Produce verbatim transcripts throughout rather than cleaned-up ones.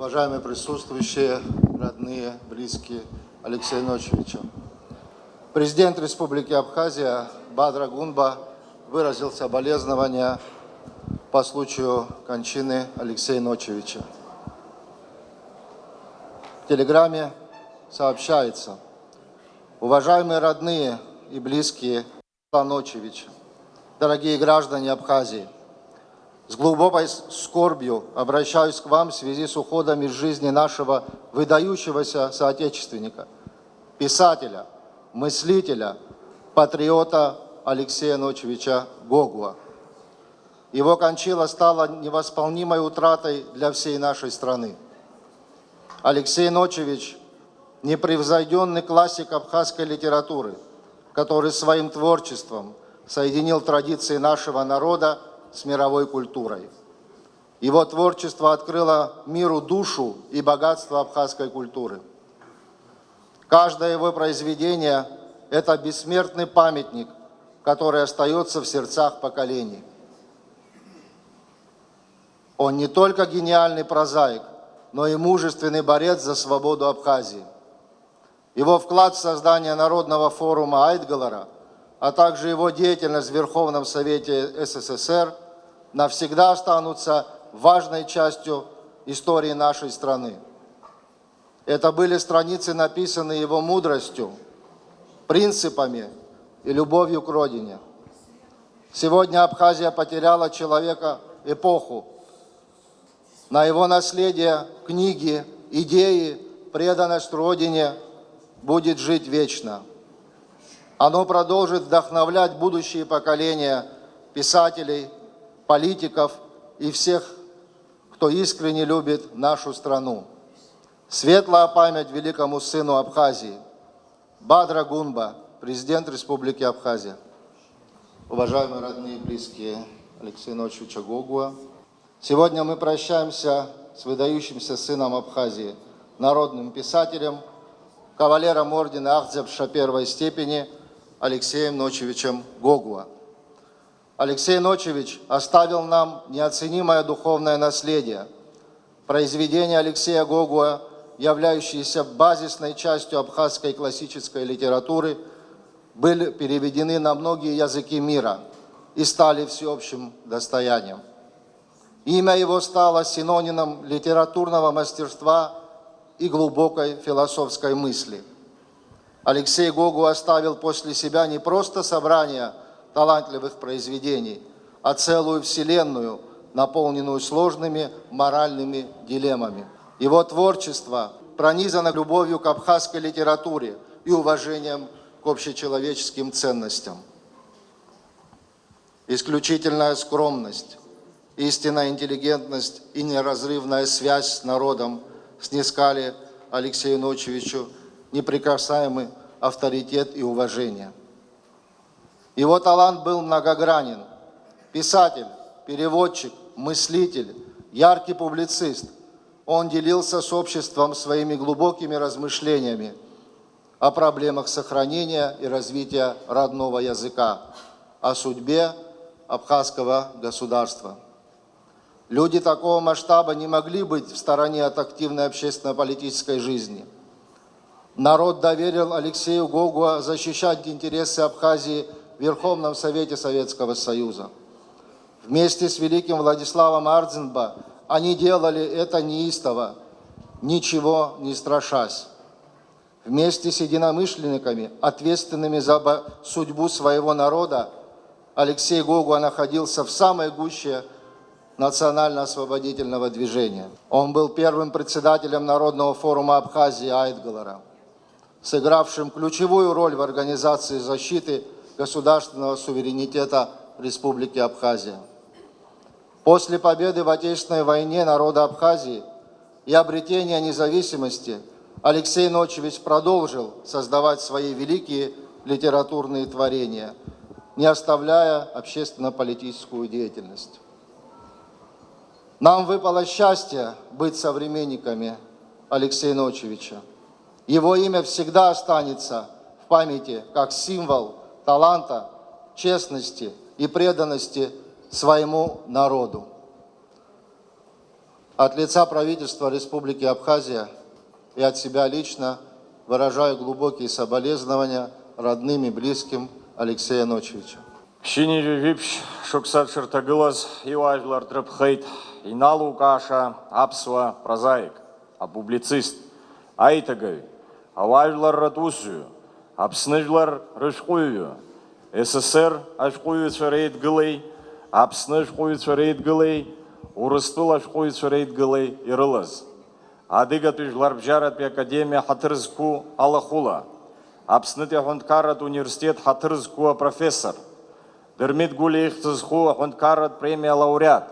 Уважаемые присутствующие, родные, близкие Алексея Ночевича. Президент Республики Абхазия Бадра Гунба выразил соболезнования по случаю кончины Алексея Ночевича. В телеграмме сообщается: «Уважаемые родные и близкие Ночевич, дорогие граждане Абхазии, с глубокой с- скорбью обращаюсь к вам в связи с уходом из жизни нашего выдающегося соотечественника, писателя, мыслителя, патриота Алексея Ночевича Гогуа. Его кончина стала невосполнимой утратой для всей нашей страны. Алексей Ночевич — непревзойдённый классик абхазской литературы, который своим творчеством соединил традиции нашего народа с мировой культурой. Его творчество открыло миру душу и богатство абхазской культуры. Каждое его произведение — это бессмертный памятник, который остаётся в сердцах поколений. Он не только гениальный прозаик, но и мужественный борец за свободу Абхазии. Его вклад в создание Народного форума Айтгалара, а также его деятельность в Верховном Совете С С С Р навсегда останутся важной частью истории нашей страны. Это были страницы, написанные его мудростью, принципами и любовью к родине. Сегодня Абхазия потеряла человека-эпоху. На его наследие, книги, идеи, преданность родине будет жить вечно. Оно продолжит вдохновлять будущие поколения писателей, политиков и всех, кто искренне любит нашу страну. Светлая память великому сыну Абхазии. Бадра Гунба, президент Республики Абхазия. Уважаемые родные и близкие Алексея Ночевича Гогуа, сегодня мы прощаемся с выдающимся сыном Абхазии, народным писателем, кавалером ордена Ахдзепша первой степени Алексеем Ночевичем Гогуа. Алексей Ночевич оставил нам неоценимое духовное наследие. Произведения Алексея Гогуа, являющиеся базисной частью абхазской классической литературы, были переведены на многие языки мира и стали всеобщим достоянием. Имя его стало синонимом литературного мастерства и глубокой философской мысли. Алексей Гогуа оставил после себя не просто собрание талантливых произведений, а целую вселенную, наполненную сложными моральными дилеммами. Его творчество пронизано любовью к абхазской литературе и уважением к общечеловеческим ценностям. Исключительная скромность, истинная интеллигентность и неразрывная связь с народом снискали Алексею Ночевичу неприкасаемый авторитет и уважение. Его талант был многогранен. Писатель, переводчик, мыслитель, яркий публицист, он делился с обществом своими глубокими размышлениями о проблемах сохранения и развития родного языка, о судьбе абхазского государства. Люди такого масштаба не могли быть в стороне от активной общественно-политической жизни. Народ доверил Алексею Гогуа защищать интересы Абхазии в Верховном Совете Советского Союза. Вместе с великим Владиславом Ардзинба они делали это неистово, ничего не страшась. Вместе с единомышленниками, ответственными за бо- судьбу своего народа, Алексей Гогуа находился в самой гуще национально-освободительного движения. Он был первым председателем Народного форума Абхазии Айтгалара, сыгравшим ключевую роль в организации защиты государственного суверенитета Республики Абхазия. После победы в Отечественной войне народа Абхазии и обретения независимости Алексей Ночевич продолжил создавать свои великие литературные творения, не оставляя общественно-политическую деятельность. Нам выпало счастье быть современниками Алексея Ночевича. Его имя всегда останется в памяти как символ таланта, честности и преданности своему народу. От лица правительства Республики Абхазия и от себя лично выражаю глубокие соболезнования родным и близким Алексея Ночевича. Ԥшьынҩажәи жәиԥшь шықәса дшырҭагылаз иуаажәлар дрыԥхеит иналукааша аԥсуа прозаик, апублицист, аиҭагаҩ, ауаажәларратә усзуҩы, Аԥсны жәлар рышәҟәыҩҩы, С С С Р ашәҟәыҩҩцәа реидгылеи, Аԥсны ашәҟәыҩҩцәа реидгылеи, Урыстәыла ашәҟәыҩҩцәа реидгылеи ирылаз, Адыгатәи Жәларбжьаратәи Академиа ҳаҭыр зқәу алахәыла, Аԥснытәи аҳәынҭқарратә университет ҳаҭыр зқәу апрофессор, Дырмит Гәлиа ихьӡ зху аҳәынҭқарратә премиа алауреат,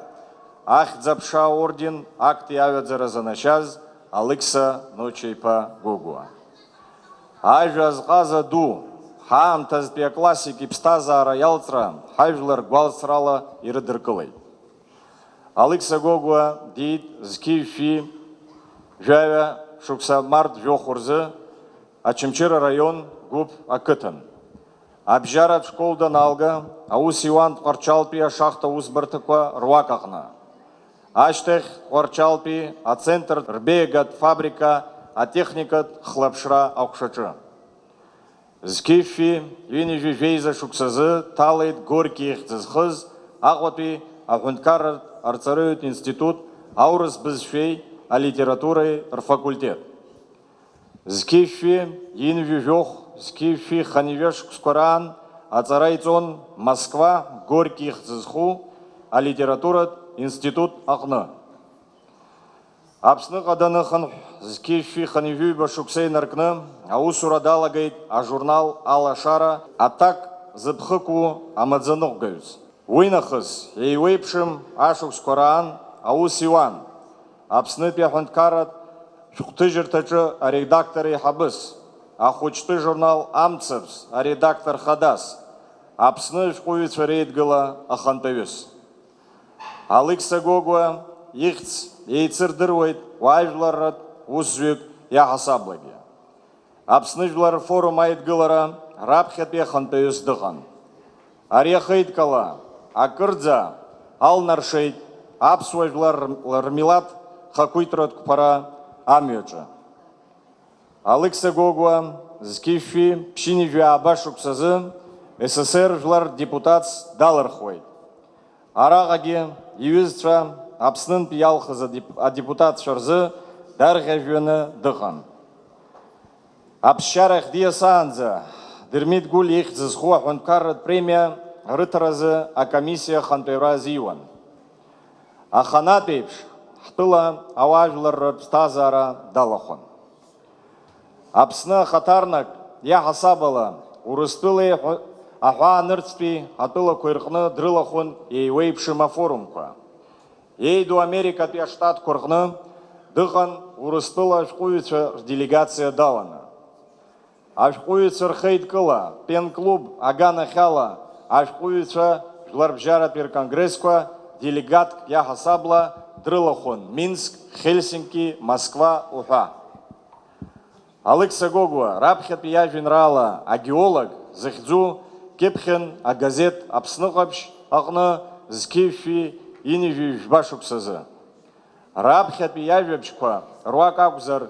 Ахьӡ-аԥша аорден акт иаҩаӡара занашьаз Алықьса Ноча-иԥа Гогәуа. Ажәа азҟаза ду, ҳаамҭазтәи аклассик иԥсҭазаара иалҵра ҳажәлар гәалсрала ирыдыркылеит. Алықьса Гогәуа диит зқьи жәшәи жәаҩа шықәса март жәохә рзы Очамчыра араион Гәыԥ ақыҭан. Абжьаратә школ даналга, аус иуан Тҟәарчалтәи ашахта усбарҭақәа руак аҟны. Ашьҭахь Тҟәарчалтәи ацентр рбеиагатә фабрика атехникатә хлаԥшра аҟәшаҿы. Зқьи жәшәи ҩынҩажәи жәеиза шықәсазы дҭалеит Горки ихьӡ зхыз Аҟәатәи аҳәынҭқарратә арҵараҩытә институт аурыс бызшәеи алитературеи рфакультет. Зқьи жәшәи ҩынҩажәи жәохә, зқьи жәшәи хынҩажәа шықәсқәа раан аҵара иҵон Москва Горки ихьӡ зху алитературатә институт аҟны. Аԥсныҟа даныхынҳә, зқьи жәшәи хынҩажәи ҩба шықәса инаркны аусура далагеит ажурнал Алашара аҭак зыԥхықәу амаӡаныҟәгаҩыс. Уи нахыс еиуеиԥшым ашықәсқәа раан аус иуан Аԥснытәи аҳәынҭқарратә шәҟәҭыжьырҭаҿы аредактор еиҳабыс, ахәыҷтәы журнал Амцабз аредактор хадас, Аԥсны ашәҟәыҩҩцәа реидгыла ахантәаҩыс. Алықьса Гогәуа ихьӡ еицырдыруеит уаажәларратә усзуҩык иаҳасаблагьы. Аԥсны Жәлар рфорум аидгылара раԥхьатәи ахантәаҩыс дыҟан. Ари ахеидкыла акырӡа алнаршеит аԥсуа жәлар рмилаҭ хақәиҭратә қәԥара амҩаҿы. Алықьса Гогәуа зқьи жәшәи ԥшьынҩажәи ааба шықәсазы С С С Р жәлар рдепутатс далырхуеит. Араҟагьы иҩызцәа Аԥснынтә иалхыз адеп-, адепутатцәа рзы дарӷьажәҩаны дыҟан. Аԥсшьарахь диасаанӡа Дырмит Гәлиа ихьӡ зху аҳәынҭқарратә премиа рыҭаразы акомиссиа ахантәаҩра азиуан. Аханатә еиԥш, ҳтәыла ауаажәларра рыԥсҭазаара далахәын. Аԥсны ахаҭарнак, иаҳасаб ала, Урыстәылеи аҳәаанырцәтәи атәылақәеи рҟны дрылахәын еиуеиԥшым афорумқәа. Еиду Америкатәи аштатқәа рҟны дыҟан Урыстәыла ашәҟәыҩҩцәа рделегациа даланы. Ашәҟәыҩҩцәа рхеидкыла, пен-клуб аганахьала ашәҟәыҩҩцәа жәларбжьаратәи рконгрессқәа делегатк иаҳасабала дрылахәын Минск, Хельсинки, Москва уҳәа. Алықьса Гогәуа раԥхьатәи иажәеинраала агеолог зыхьӡу кьыԥхьын агазеҭ Аԥсныҟаԥшь аҟны зқьи жәшәи ҩынҩажәи жәба шықәсазы. Раԥхьатәи иажәабжьқәа руак акәзар,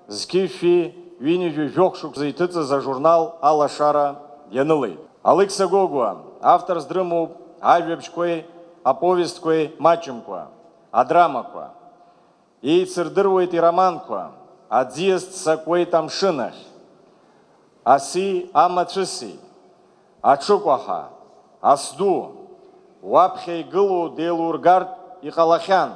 зқьи жәшәи ҩынҩажәи жәохә шықәса иҭыҵыз ажурнал Алашара ианылеит. Алықьса Гогәуа авторс дрымоуп ажәабжьқәеи аповестқәеи маҷымкәа, адрамақәа. Еицырдыруеит ироманқәа, Аӡиас ццакуеит амшын ахь, Аси амацәыси, Аҽыкәаҳа, Асду, уаԥхьа игылоу деилургартә иҟалахьан,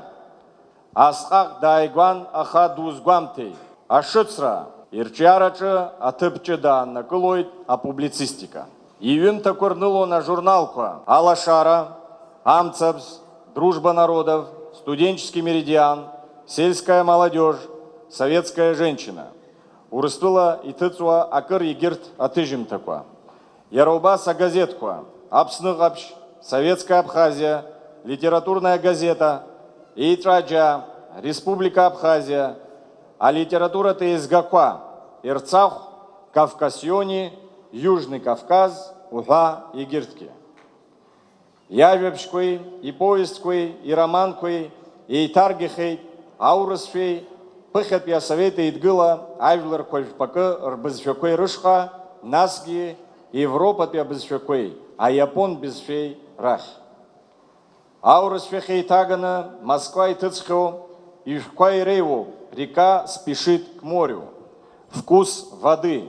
Асҟак дааигәан, аха дузгәамҭеит, Ашыцра, ирҿиараҿы аҭыԥ ҷыда ааннакылоит апублицистика. Иҩымҭақәа рнылон ажурналқәа Алашара, Амцабз, Дружба народов, Студенческий меридиан, Сельская молодежь, Советская женщина. Урыстәыла иҭыҵуа акыр егьырҭ аҭыжьымҭақәа. Иара убас агазеҭқәа, Аԥсны Ҟаԥшь, Советская Абхазия, Литературная газета, Еиҵәаџьаа, Республика Абхазия, алитературатә еизгақәа, Ерцахә, Кавкасиони, Южный Кавказ уҳәа егьырҭгьы. Иажәабжьқәеи, иповестқәеи, ироманқәеи еиҭаргахьеит Аурысшәеи ԥыхьатәи асовет еидгыла ажәларқәа жәпакы рбызшәақәеи рышҟа, насгьы Европатәи абызшәақәеи аиапон бызшәеи рахь. Аурысшәахь еиҭаганы Москва иҭыҵхьоу ишәҟәқәа иреиуоуп: «Река спешит к морю», «Вкус воды»,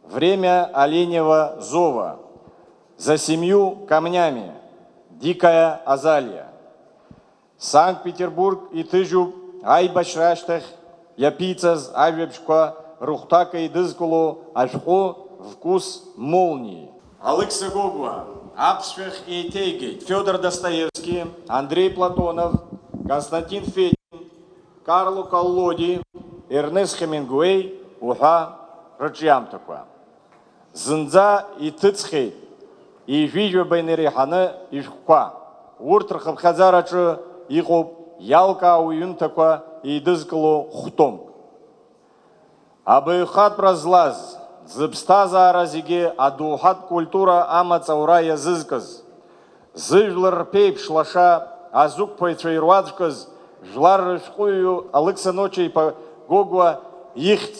«Время оленьего зова», «За семью камнями», «Дикая азалия». Санкт-Петербург иҭыжьуп аибашьра ашьҭахь иаԥиҵаз ажәабжьқәа рыхәҭак еидызкыло ашәҟәы «Вкус молнии». Алықьса Гогәуа аԥсшәахь еиҭеигеит Фиодор Достоевски, Андрей Платонов, Константин Федин, Карло Коллоди, Ернест Хемингуеи уҳәа рыҿиамҭақәа. Зынӡа иҭыҵхьеит ҩажәи жәаба инареиҳаны ишәҟәқәа. Урҭ рхыԥхьаӡараҿы иҟоуп иалкаау иҩымҭақәа еидызкыло хә-томк. Абаҩхатәра злаз, зыԥсҭазаара зегьы адоуҳатә культура амаҵ аура иазызкыз, зыжәлар рԥеиԥш лаша азықәԥаҩцәа ируаӡәкыз, жәлар рышәҟәыҩҩы Алықьса Ноча-иԥа Гогәуа ихьӡ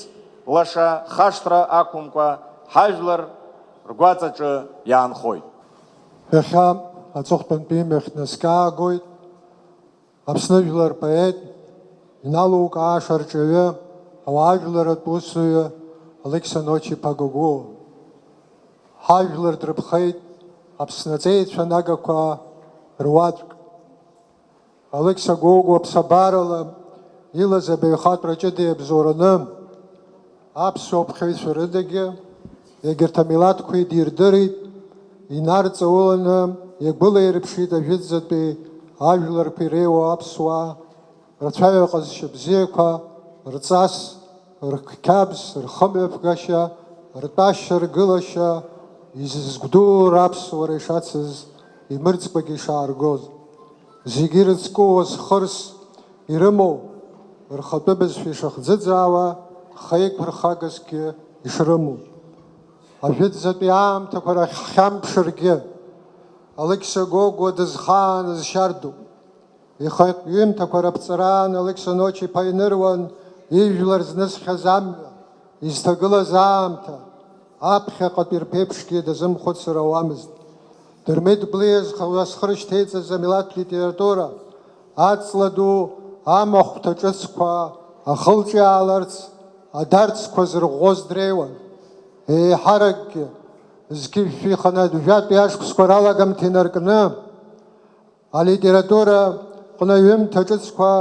лаша хашҭра ақәымкәа, ҳажәлар ргәаҵаҿы иаанхоит. Иахьа аҵыхәтәантәи имҩахь днаскьаагоит Аԥсны жәлар поет, иналукааша арҿиаҩы, ауаажәларратә усзуҩы Алықьса Ноча-иԥа Гогәуа. Ҳажәлар дрыԥхеит Аԥсны аҵеицәа нагақәа руаӡәк. Алықьса Гогәуа ԥсабарала илаз абаҩхатәра ҷыда иабзоураны, аԥсуа ԥхьаҩцәа рыдагьы егьырҭ амилаҭқәеи дирдырит, инарҵауланы иагәылаирԥшит ажәытәӡатәи ажәларқәа иреиуоу аԥсуаа, рцәаҩа ҟазшьа бзиақәа, рҵас, рқьабз, рхымҩаԥгашьа, ртәашьа, ргылашьа, изызгәдуу раԥсуара ишацыз, имырӡкәагьы ишааргоз. Зегьы ирыцкуаз хырс ирымоу, рхатәы бызшәа ишахӡыӡаауа, хеиқәырхагасгьы ишрымоу. Ажәытәӡатәи аамҭақәа рахь ҳхьамԥшыргьы, Алықьса Гогәуа дызхааныз шьардуп. Ихатә ҩымҭақәа раԥҵараан Алықьса Ноча-иԥа иныруан ижәлар знысхьаз амҩа, изҭагылаз аамҭа, аԥхьаҟатәи рԥеиԥшгьы дазымхәыцыр ауамызт. Дырмит Гәлиа зхы-, зхы рышьҭеиҵаз амилаҭ литература, аҵла ду амахәҭа ҿыцқәа ахылҿиааларц, адарцқәа зырӷәӷәоз дреиуан. Еиҳаракгьы, зқьышә иханы жәатәи ашықәсқәа ралагамҭа инаркны, алитература ҟны ҩымҭа ҿыцқәа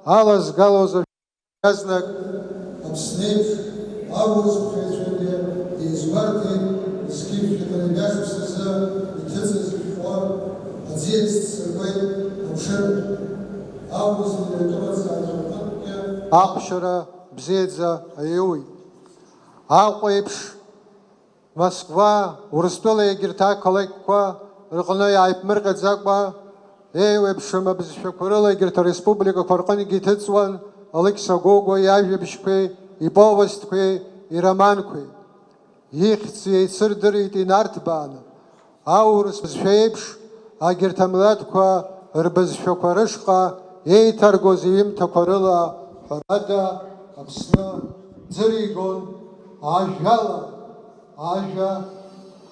алазгалоз. Иазнак Аԥсны еиԥш аурыс ԥхьаҩцәагьы еизгәарҭеит, зқьышә иханы жәашықәсазы иҭыҵыз ишәҟәы аӡиас ҵсыркуеит амшын. Аурыс литература азҵааҩцәа рҟынтәгьы ахәшьара бзиаӡа аиуит. Аҟәеиԥш, Москва, Урыстәыла егьырҭ ақалақьқәа рҟны иааиԥмырҟьаӡакәа, еиуеиԥшым абызшәақәа рыла егьырҭ ареспубликақәа рҟынгьы иҭыҵуан Алықьса Гогәуа иажәабжьқәеи иповестқәеи ироманқәеи. Ихьӡ еицырдырит инарҭбааны, аурыс бызшәа еиԥш, агьырҭ амилаҭқәа рбызшәақәа рышҟа еиҭаргоз иҩымҭақәа рыла, ҳәарада, Аԥсны ӡыригон ажәала, ажәа,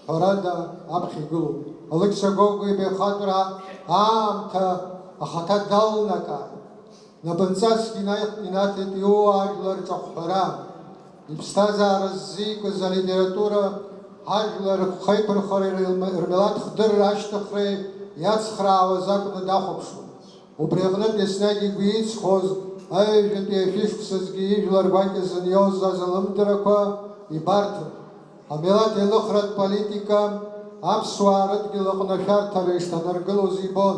ҳәарада, аԥхьа игылоуп. Алықьса Гогәуа ибаҩхатәра аамҭа ахаҭа далнакааит. Напынҵасгьы инаиҳ-, инаҭеит иуа ажәлар рҿахәҳәара, иԥсҭазаара ззикыз алитература, ҳажәлар рхеиқәырхареи рмилаҭ хдырра ашьҭыхреи иацхраауаз акәны дахәаԥшуан. Убри аҟнытә еснагь игәы иҵхоз, аҩажәатәи ашәышықәсазгьы ижәлар гәакьа зыниоз азалымдарақәа ибарҭон. Амилаҭ еилыхратә политика аԥсуаа рыдгьыл аҟны ашәарҭара ишҭанаргылоз ибон.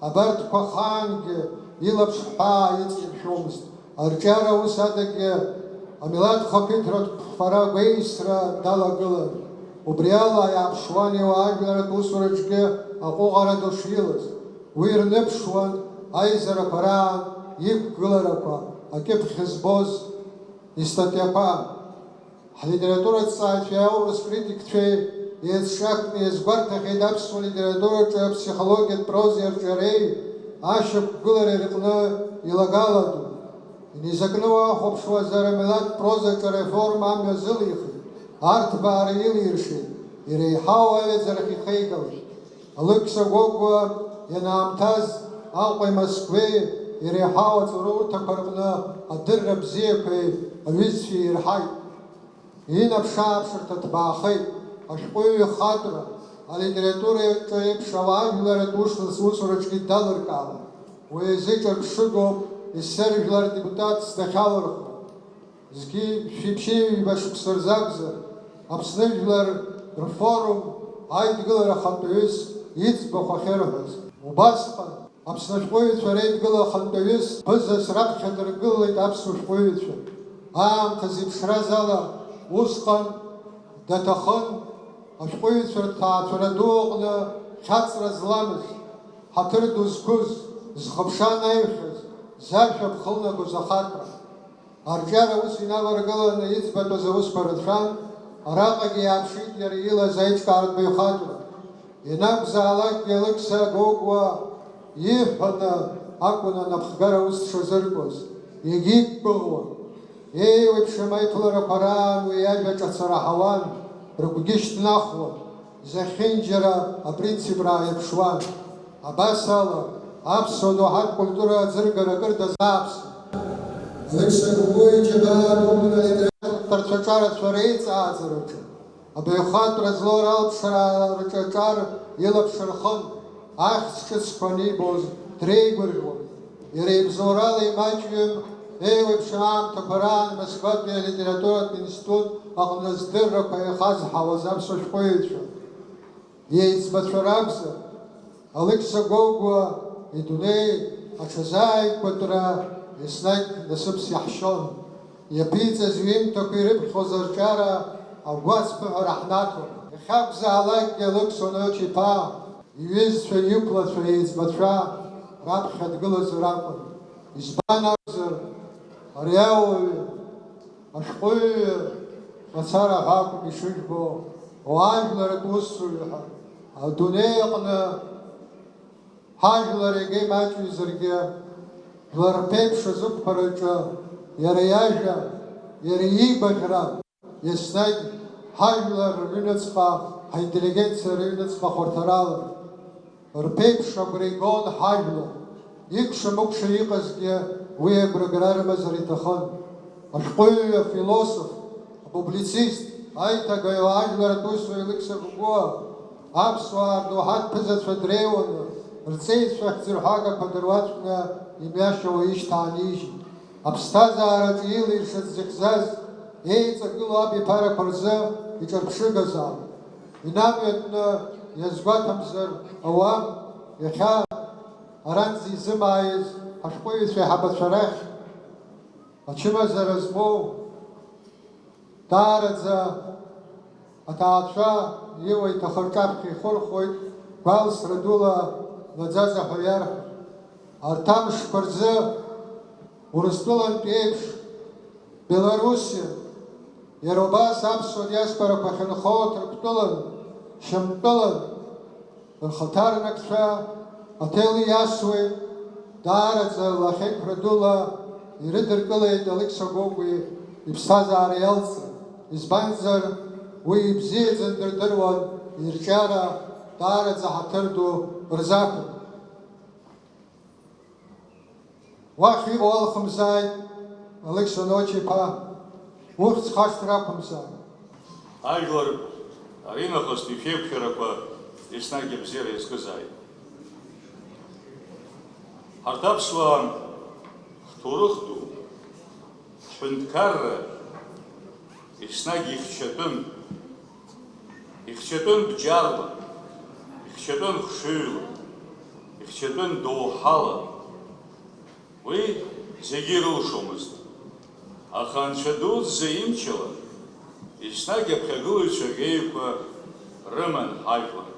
Абарҭқәа ахаангьы илаԥш ҳәаа иҵиршәомызт. Арҿиара аус адагьы амилаҭ хақәиҭратә ԥҟара гәеисра далагылан. Убри ала иааԥшуан иуаажәларатә усураҿгьы аҟәыӷара ду шилаз. Уи рныԥшуан аизарақәа раан иқәгыларақәа, акьыԥхь збоз истатиақәа. Ҳлитератураҭҵааҩцәеи аурыс критикцәеи еицҿакны иазгәарҭахьеит аԥсуа литератураҿы аԥсихологиатә прозеи арҿиареи ашьақәгылареи рҟны илагала ду. Инеизакны уахәаԥшуазар, амилаҭтә прозаҿы ареформа амҩа азылихит, арҭбаара илиршеит, иреиҳау аҩаӡарахь ихеигалеит. Алықьса Гогәуа ианаамҭаз Аҟәеи Москвеи иреиҳау аҵараурҭақәа рҟны адырра бзиақәеи аҩызцәеи ирҳаит. Инаԥш-ааԥшырҭа ҭбаахеит, ашәҟәыҩҩы ихатәра, алитератураҿы еиԥш ауаажәларратә усураҿгьы далыркаауан. Уи азы ҿырԥшыгоуп есеижәлар рдепутатс дахьалырхуа. Зқьи шәиԥшьи ҩба шықәса рзы акәзар, Аԥсны жәлар рфорум аидгылара ахантәаҩыс иӡбахә ахьырҳәоз. Убасҟан, Аԥсны ашәҟәыҩҩцәа реидгыла ахантәаҩыс ԥызас раԥхьа дыргылеит аԥсуа шәҟәыҩҩцәа. Аамҭа зеиԥшраз ала, усҟан даҭахын ашәҟәыҩҩцәа рҭаацәара ду аҟны хьаҵра зламыз, ҳаҭыр ду зқәыз, зхыԥша анаҩхьаз, зашәа ԥхылнагоз ахаҵа. Арҿиара ус инаваргыланы иӡбатәыз аусқәа рацәан, араҟагьы иааԥшит иара илаз аиҿкааратә еихатәра. Ианакәзаалакгьы Алықьса Гогәуа ииҳәаны акәын анапхгара аус дшазыркуаз, егьи иқәгәыӷуан. Еиуеиԥшым аиԥыларақәа раан уи иажәа ҿаца раҳауан, рыгәгьы шьҭнахуан, зехьынџьара апринципра ааирԥшуан. Абас ала, аԥсуа доуҳатә культура аӡыргара акыр дазааԥсеит. Алықьса Гогәуа иџьабаа дуны алитературатә рцәаҿарацәа реиҵааӡараҿы абаҩхатәра злоу ралԥшаара рҿаҿар илаԥш рхын, ахьӡ ҿыцқәа анибоз дреигәырӷьон. Иара ибзоурала имаҷҩым, еиуеиԥшым аамҭақәа раан Москватәи алитературатә институт аҟны здыррақәа еихазҳауаз аԥсуа шәҟәыҩҩцәа. Иеиҵбацәа ракәзар, Алықьса Гогәуа идунеи аҽазааигәатәра еснагь насыԥс иаҳшьон. Иаԥиҵаз иҩымҭақәа ирыԥхьоз арҿиара агәацԥыҳәара ҳнаҭон. Иахьакәзаалакгьы Алықьса Ночи-иԥа иҩызцәа иқәлацәа, иеиҵбацәа раԥхьа дгылазар акәын. Избан акәзар, ари ауаҩы ашәҟәыҩҩы мацара ҳәа акәым ишыжәбо, уаажәларратә усзуҩы ҳәа, адунеи аҟны ҳажәлар иага имаҷҩызаргьы, жәлар рԥеиԥш азықәԥараҿы иара иажәа, иара иигәаӷьра еснагь ҳажәлар рыҩныҵҟа, ҳаинтеллигенциа рыҩныҵҟа хәарҭарала. Рԥеиԥш агәра игон ҳажәлар. Икәша-мыкәша иҟазгьы уи агәрагара рымазар иҭахын. Ашәҟәыҩҩы, афилософ, апублицист, аиҭагаҩ, ажәларатә усзуҩ Алықьса Гогәуа аԥсуаа рдоуҳатә ԥызацәа дреиуаны, рҵеицәа ахьӡырҳәагақәа дыруаӡәкны имҩашьо уаҩы ишьҭаанижьит. Аԥсҭазаараҿы илиршаз зыхьӡаз еиҵагылоу абиԥарақәа рзы иҿырԥшыгазаап. Инамҩатәны иазгәаҭамзар ауам, иахьа аранӡа изымааиз ҳашәҟәыҩҩцәа аиҳабацәа рахь ачымазара змоу, даараӡа аҭаацәа иуа иҭахы рҿаԥхьа ихырхәоит, гәалсра дула наӡаӡа ҳәа иарҳәоит. Арҭ амшқәа рзы Урыстәылантә еиԥш, Белоруссиа, иара убас аԥсуа диаспорақәа ахьынхо Ҭырқәтәылан, Шьамтәылан, рхаҭарнакцәа аҭел иасуеит, даараӡа лахьеиқәра дула ирыдыркылеит Алықьса Гогәуа иԥсҭазаара иалҵны, избанзар, уи ибзиаӡаны дырдыруан, ирҿиара даараӡа ҳаҭыр ду рзақәын. Уахь иҟоу алхымзааит, Алықьса Ночи-иԥа, ухьӡ хашҭыр ақәымзааит. Ажәлар аринахыстәи шәеиқәшәарақәа еснагь абзиара иазкызааит. Ҳарҭ аԥсуаа ҳҭоурых ду, ҳҳәынҭқарра еснагь ихьчатәын. Ихьчатәын бџьарла, ихьчатәын хшыҩла, ихьчатәын доуҳала. Уи зегьы ирылшомызт, аха Анцәа дуӡӡа имчала, еснагь аԥхьагылаҩцәа ӷьеҩқәа рыман ҳажәлар.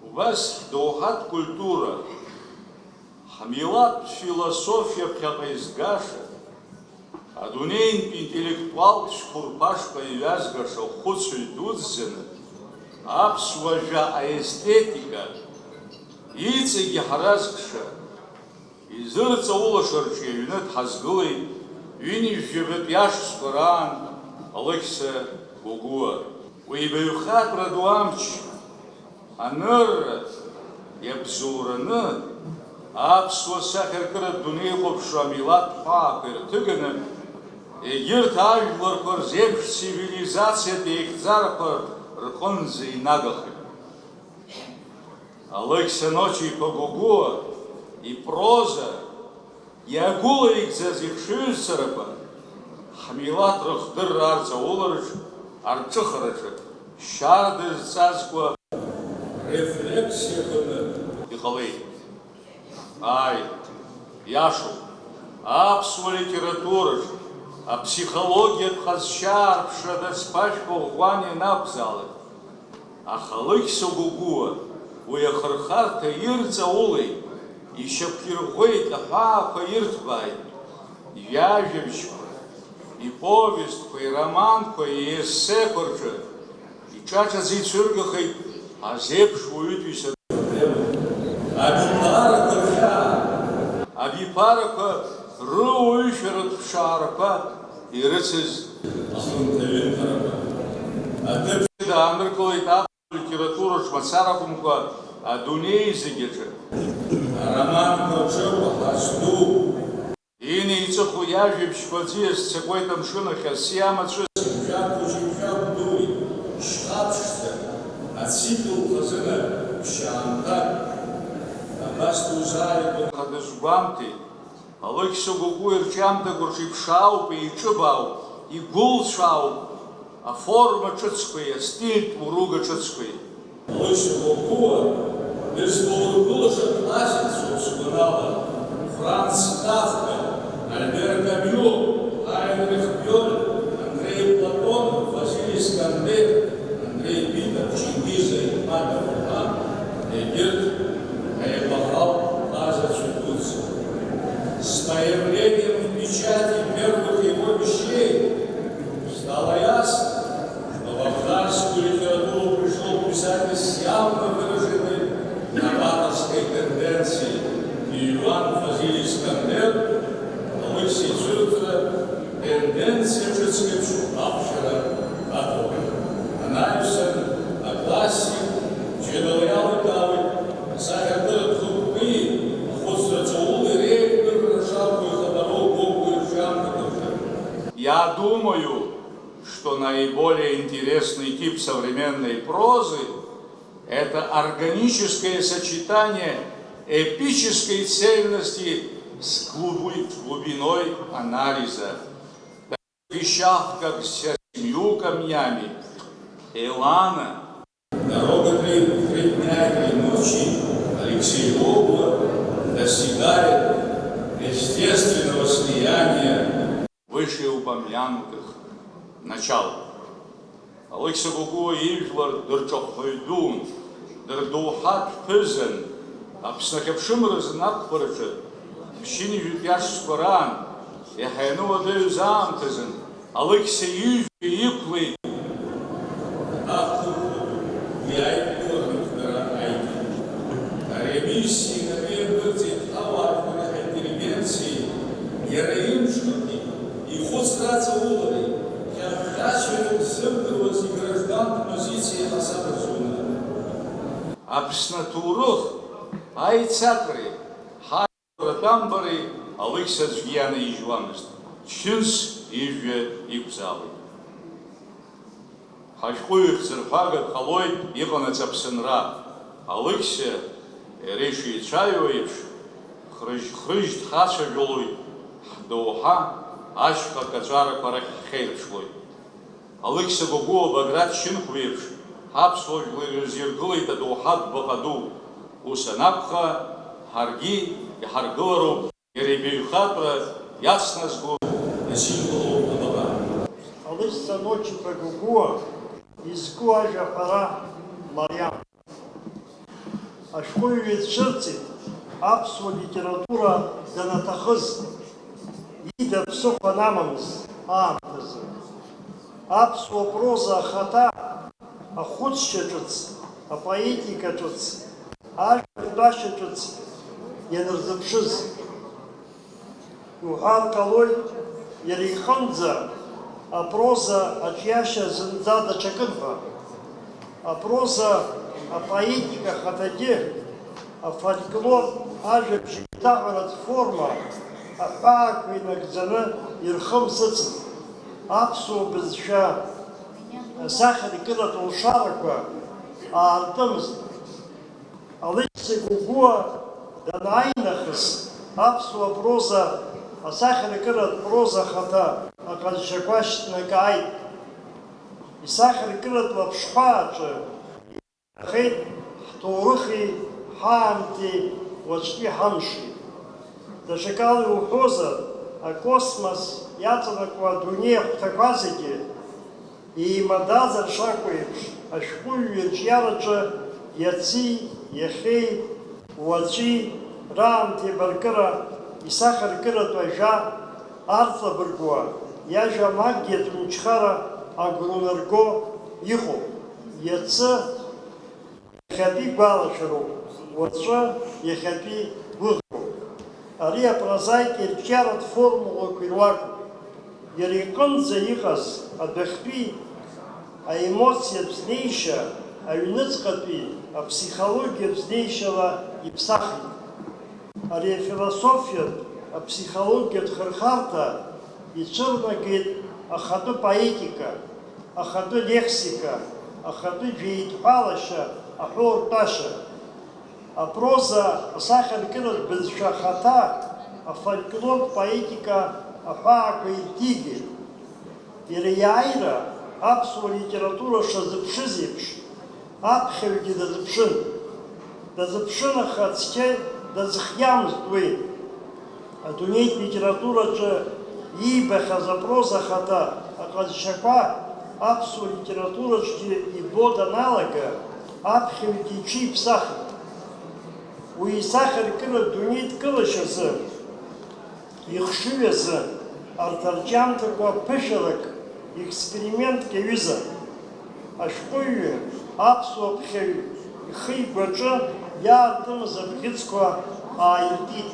Убас ҳдоуҳатә культура, ҳмилаҭтә философиа ԥхьаҟа изгаша, адунеинтә интеллектуалтә цәқәырԥашқәа иҩазгаша хәыцҩы дуӡӡаны, аԥсуа жәа аестетика иҵегьы ҳаразкша, Изырҵаулаша рҿиаҩны дҳазгылеит ҩынҩажәи жәабатәи ашықәсқәа раан Алықьса Гогәуа. Уи ибаҩхатәра ду амч анырра иабзоураны, аԥсуа сахьаркыратә дунеихәаԥшра амилаҭ ҳәаақәа ирҭыганы, егьырҭ ажәларқәа рзеиԥш цивилизациатә еихьӡарақәа рҟынӡа инагахеит. Алықьса Ночи-иԥа Гогәуа ипроза иагәылаигӡаз ихшыҩзцарақәа ҳмилаҭ рыхдырра арҵаулараҿ, арҿыхараҿы шьарда зҵазкуа рефлексиақәаны иҟалеит. Ааи, иашоуп, аԥсуа литератураҿ аԥсихологиатә ҟазшьа аарԥшра дацԥашәқәа ӷәӷәан ианакәзаалак, аха Алықьса Гогәуа уи ахырхарҭа ирҵаулеит, ишьақәирӷәӷәеит, аҳәаақәа ирҭбааит, иажәабжьқәа, иповестқәа, ироманқәа, иессеқәа рҿы иҿаҿаӡа ицәыргахеит азеиԥш уаҩытәыҩса проблема. Абиԥарақәа рхьаа, абиԥарақәа рыуаҩышәаратә ԥшаарақәа ирыцыз ахынҭаҩынҭарақәа. Адәы дааныркылеит аԥсуа литератураҿ мацара акәымкәа адунеи зегь аҿы. Ароманқәа рҿы уаҳа зду. Инеиҵыху иажәабжьқәа аӡиас ццакуеит амшын ахь, асы амацәыс. Шьапхәыҷи шьапдуи, шьхаԥшӡа, ацикл хазына, ԥшьаамҭак. Абас дузааигәан. Аха дазгәамҭеит, Алықьса Гогәуа ирҿиамҭақәа рҿы иԥшаауп, еиҿыбаауп, игәылцәаауп аформа ҿыцқәеи астильтә уруга ҿыцқәеи. Алықьса Гогәуа дызлоургылаша классикцәоуп сгәанала, Франц Кафка, Альбер Камиу, Гайнрих Бёль, Андрей Платонов, Василий Искандер, Андрей Битов, Чингиз Айтматов ҳәа егьырҭ аепохалтә ҟазацәа дуӡӡа. С появлением в печати первых его вещей стало ясно, что в абхазскую литературу пришёл писатель с явно выраженной новаторской тенденцией, и Иоанн Фазиль Искандер, Алықьса ицәырҵра, тенденциа ҿыцк еиԥш ахәшьара аҭоуп. Анаҩсан, аклассик џьарала иаликаауеит асахьаркыратә хықәкы, ахәыцра ҵаула иреиҳәара шакәу ихадароу Гогәуа ирҿиамҭақәа рҿы. Я думаю, что наиболее интересный тип современной прозы — это органическое сочетание эпической цельности с глубы-, с глубиной анализа. В вещах, как «За семью камнями», «Элана», «Дорога три, три дня и три ночи» Алексей Гогуа достигает естественного слияния вышеупомянутых начал. Алықьса Гогәуа ижәлар дырҿахәҳәаҩ дуун, дырдоуҳатә ԥызан, Аԥсны ахьыԥшымра азын ақәԥараҿы ԥшьынҩажәатәи ашықәсқәа раан, иаҳа иануадаҩыз аамҭазын, Алықьса ижәҩа иқәлеит. Ақәырхуп уи аидгылара рыҭгара аиҭеит. Ари амиссиа инапы ианырҵеит ҳауаажәлари ҳинтеллигенциеи, иара имҽхаки, ихәыцра аҵаулареи, хьаҳәхьачарак ззымдыруаз играждантә позициеи ҳасаб рзуны. Аԥсны аҭоурых, аицакреи, ҳажәлар атәамбареи Алықьса аӡәгьы ианаижьуамызт, Чынс ижәҩа иқәзаауеит. Ҳашәҟәыҩҩы хьӡырҳәага дҟалоит, иҟанаҵ Аԥсынра. Алықьса, иара ишеицәаҩуа еиԥш, хрыжь-хрыжь дхацәажәалоит, ҳдоуҳа ашьха каҵәарақәа рахь ҳхеирԥшуеит. Алықьса Гогәуа Баграт Шьынқәба еиԥш, ҳаԥсуа жәлар ирзиргылеит адоуҳатә баҟа ду. Ус анакәха, ҳаргьы иҳаргылароуп. Иара ибаҩхатәра иацназго асимволуп абаҟа. Алықьса Ночи-иԥа Гогәуа изку ажәа аҳәара мариам. Ашәҟәыҩҩы дцәырҵит аԥсуа литература данаҭахыз, ида ԥсыхәа анамамыз аамҭазы. Аԥсуа проза ахаҭа ахәыцшьа ҿыц, апоетика ҿыц, ажәа ртәашьа ҿыц ианырзыԥшыз, Иуҳәар ҟалоит, иара иҟынӡа апроза аҿиашьа зынӡа даҽакын ҳәа. Апроза апоетика ахаҭагьы, афольклор ажәабжь еиҭаҳәаратә форма аҳәаақәа инагӡаны ирхымсыцызт. Аԥсуа бызшәа асахьаркыратә лшарақәа аартымызт. Алықьса Гогәуа данааи нахыс, аԥсуа проза асахьаркыратә проза ахаҭа аҟазшьақәа шьҭнакааит. Исахьаркыратә лаԥшҳәааҿы иаахеит ҳҭоурыхи ҳаамҭеи уаҵәтәи ҳамши. Даҽакала иуҳәозар, акосмос иаҵанакуа адунеи ахәҭақәа зегьы еимадазар шакәу еиԥш, ашәҟәыҩҩы иҿиараҿы иаци, иахьеи, уаҵәи раамҭеибаркыра, исахьаркыратә ажәа арҵабыргуа, иажәа амагиатә мчхара агәра унарго иҟоуп. Иацы иахьатәи гәалашәароуп, уаҵәы иахьатәи гәыӷроуп. Ари апрозаик ирҿиаратә формулақәа ируакуп. Иара иҟынӡа иҟаз адәахьтәи аемоциатә знеишьа аҩныҵҟатәи аԥсихологиатә знеишьала иԥсахит. Ари афилософиатә, аԥсихологиатә хырхарҭа ицәырнагеит ахатәы поетика, ахатәы лексика, ахатәы жәеидҳәалашьа аҳәоуртәашьа. Апроза асахьаркыратә бызшәа ахаҭа, афольклортә поетика аҳәаақәа ирҭигеит. Иара иааира аԥсуа литература шазыԥшыз еиԥш, аԥхьаҩгьы дазыԥшын. Дазыԥшын, аха цқьа дазхиамызт уи. Адунеитә литератураҿы иибахьаз апроза ахаҭа аҟазшьақәа аԥсуа литератураҿгьы ибо даналага, аԥхьаҩгьы иҽиԥсахит. Уи исахьаркыратә дунеидкылашьазы, ихшыҩ азы арҭ арҿиамҭақәа ԥышәарак, експериментк иаҩызан. Ашәҟәыҩҩы аԥсуа ԥхьаҩ ихы-игәаҿы иаартымыз абӷьыцқәа ааиртит.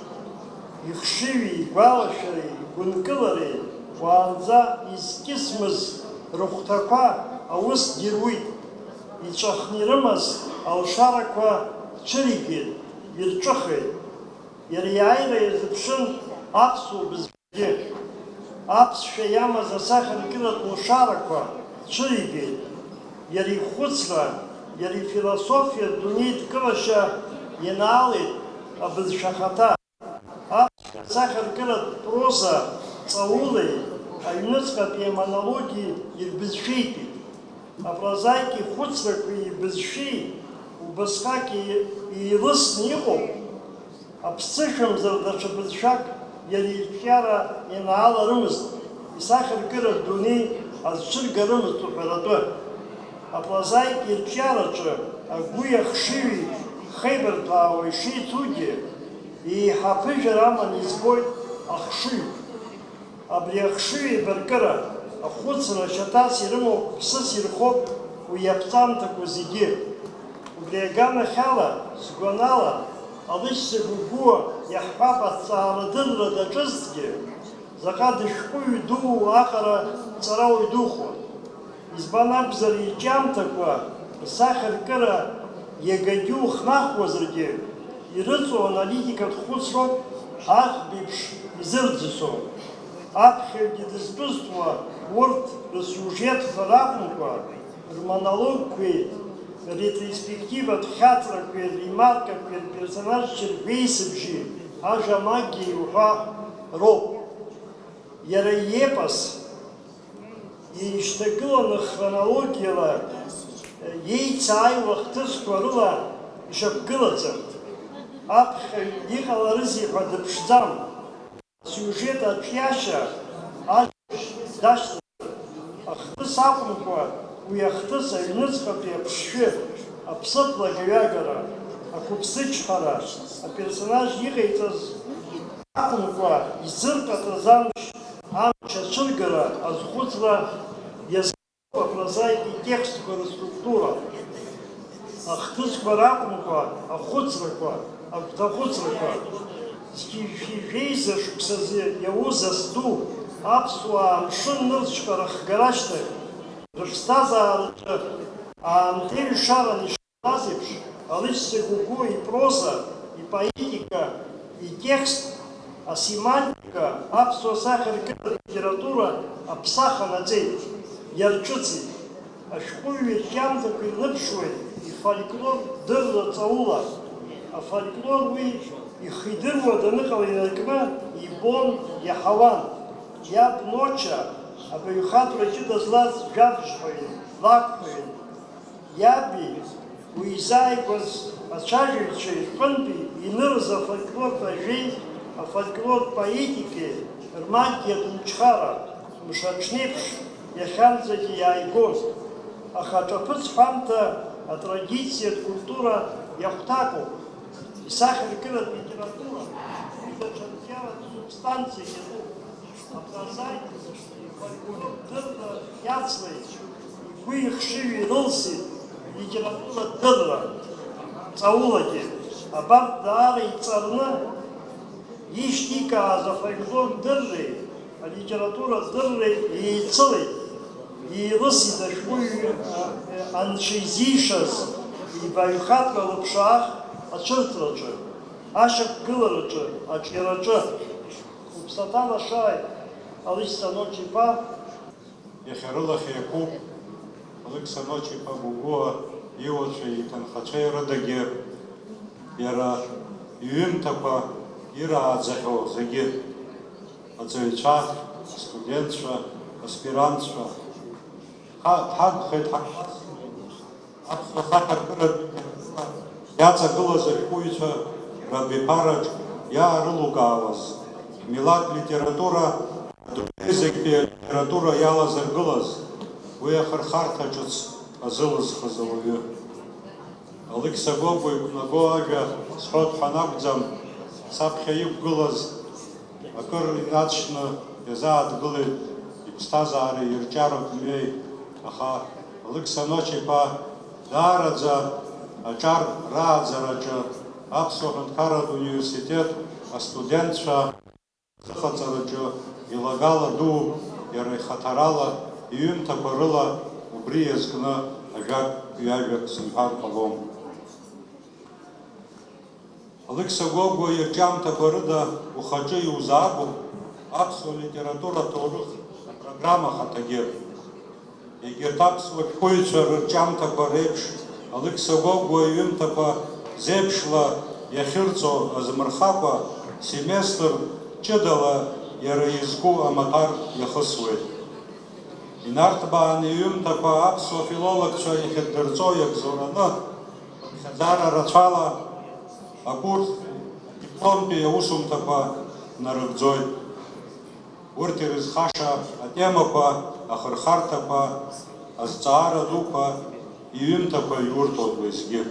Ихшыҩи игәалашәареи игәынкылареи уаанӡа изкьысмыз рыхәҭақәа аус дируит. Иҵәахны ирымаз алшарақәа цәыригеит, ирҿыхеит. Иара иааира иазыԥшын аԥсуа бызшәагьы. Аԥсшәа иамаз асахьаркыратә лшарақәа цәыригеит. Иара ихәыцра, иара ифилософиатә дунеидкылашьа ианаалеит абызшәа ахаҭа. Аԥсшәа асахьаркыратә проза ҵаулеи аҩныҵҟатәи амонологи ирбызшәеитәит. Апрозаик ихәыцрақәеи ибызшәеи убасҟак еи-, еилысны иҟоуп. Аԥсышәамзар даҽа бызшәак иара ирҿиара ианааларымызт, исахьаркыратә дунеи азцәыргарымызт уҳәаратәы. Апрозаик ирҿиараҿы агәи ахшыҩи хеибарҭәаауа ишеицугьы, еиҳа аԥыжәара аманы избоит ахшыҩ. Абри ахшыҩ еибаркыра, ахәыцра шьаҭас ирымоуп, ԥсыс ирхоуп уи иаԥҵамҭақәа зегьы. Убри аганахьала, сгәанала, Алықьса Гогәуа иаҳҳәап, аҭҵаарадырра даҿызҭгьы, заҟа дышәҟәыҩҩы дуу аҟара ҵарауаҩ духуан. Избан акәзар, ирҿиамҭақәа рсахьаркыра иагагьы ухнахуазаргьы, ирыҵоу аналитикатә хәыцроуп аӷбеиԥш изырӡысо. Аԥхьаҩгьы дызтәызтәуа урҭ рсиужетқәа ракәымкәа, рмонологқәеи ретроспективатә хьаҵрақәеи ремаркақәеи рперсонажцәа ргәеисыбжьи ажәа магиеи уҳәа роуп. Иара иепос еишьҭагыланы хронологиала еицааиуа ахҭысқәа рыла ишьақәгылаӡам. Аԥхьаҩ иҟаларызеи ҳәа дыԥшӡам. Асиужет аҿиашьа ажәабжь дашьҭаҵоит. Ахҭыс акәымкәа, уи ахҭыс аҩныҵҟатәи аԥшшәы, аԥсыԥлагаҩагара, ақәыԥсычҳара, аперсонаж иҟаиҵаз акәымкәа, изырҟаҵаз амш, амч ацәыргара азхәыцра иазкуп апрозаик итекстқәа рыструктура. Ахҭысқәа ракәымкәа, ахәыцрақәа, агәҭахәыцрақәа. Зқьи жәшәи жәеиза шықәсазы иауз ас ду аԥсуаа амшын нырцәҟа рыхгара ашьҭахь, рыԥсҭазаараҿы аамҭеиҩшаран ишааз еиԥш, Алықьса Гогәуа ипроза, ипоетика, итекст, асемантика, аԥсуа сахьаркыратә литература аԥсахаа наҵеит, иарҿыцит. Ашәҟәыҩҩы ршәамҭақәа ирныԥшуеит ифольклор дырра ҵаула. Афольклор уи ихы идыруа даныҟала инаркны ибон, иаҳауан. Иаб Ноча абаҩхатәра ҷыда злаз жәабжьҳәаҩын, лакәҳәаҩын. Иаби уи изааигәаз ацәажәаҩцәеи рҟынтәи инырыз афольклортә ажәеи афольклортә поетикеи рмагиатә мчхара мшаҽнеиԥш иахьанӡагьы иааигон, аха аҿаԥыц ҳәамҭа атрадициатә культура иахәҭакуп, исахьаркыратә литература, уи даҽа нҵәаратә субстанциак иануп. Апрозаик дырра иацлеит, игәы ихшыҩ ирылсит литературатә дырра ҵаулагьы. Абарҭ даара иҵарны ишьҭикааз афольклор дырреи алитература дырреи еицылеит, еилысит ашәҟәыҩҩы анцәа изишаз ибаҩхатәра лыԥшаах ацәырҵраҿы, ашьақәгылараҿы, аҿиараҿы. Уԥсаҭа лашааит, Алықьса Ноча-иԥа. Иахьа рылахь еиқәуп Алықьса Ноча-иԥа Гогәуа иуацәеи иҭынхацәеи рыдагьы, иара иҩымҭақәа ирааӡахьоу зегьы, аҵаҩцәа, астудентцәа, аспирантцәа. Ҳа-, ҳагхеит ҳа-, Аԥсуа сахьаркыратә литература иаҵагылаз ашәҟәыҩҩцәа рабиԥараҿ иаарылукаауаз, милаҭ литература адунеи зегьтәи алитература иалазыргылаз, уи ахырхарҭа ҿыц азылызхыз ауаҩы. Алықьса Гогәуа иқәнаго ажәа сҳәоит ҳәа анакәӡам, саԥхьа иқәгылаз акыр инаҵшьны иазааҭгылеит иԥсҭазаареи ирҿиаратә мҩеи, аха Алықьса Ноча-иԥа даараӡа аҿар рааӡараҿы Аԥсуа Ҳәынҭқарратә Университет астудентцәа рзыҟаҵараҿы илагала дууп, иара ихаҭарала, иҩымҭақәа рыла убри иазкны ажәак-ҩажәак сымҳәар ҟалом. Алықьса Гогәуа ирҿиамҭақәа рыда ухаҿы иузаагом аԥсуа литература аҭоурых апрограмма ахаҭагьы. Егьырҭ аԥсуа шәҟәыҩҩцәа рырҿиамҭақәа реиԥш, Алықьса Гогәуа иҩымҭақәа зеиԥшла иахьырҵо азмырхакәа, семестр ҷыдала иара изку амаҭәар иахысуеит. Инарҭбааны иҩымҭақәа аԥсуа филологцәа иахьырдырҵо иагьзоураны, рыԥхьаӡара рацәала акурс адипломтәи аусумҭақәа нарыгӡоит. Урҭ ирызхаша атемақәа, ахырхарҭақәа, азҵаара дуқәа, иҩымҭақәа иурҭоит уеизгьы.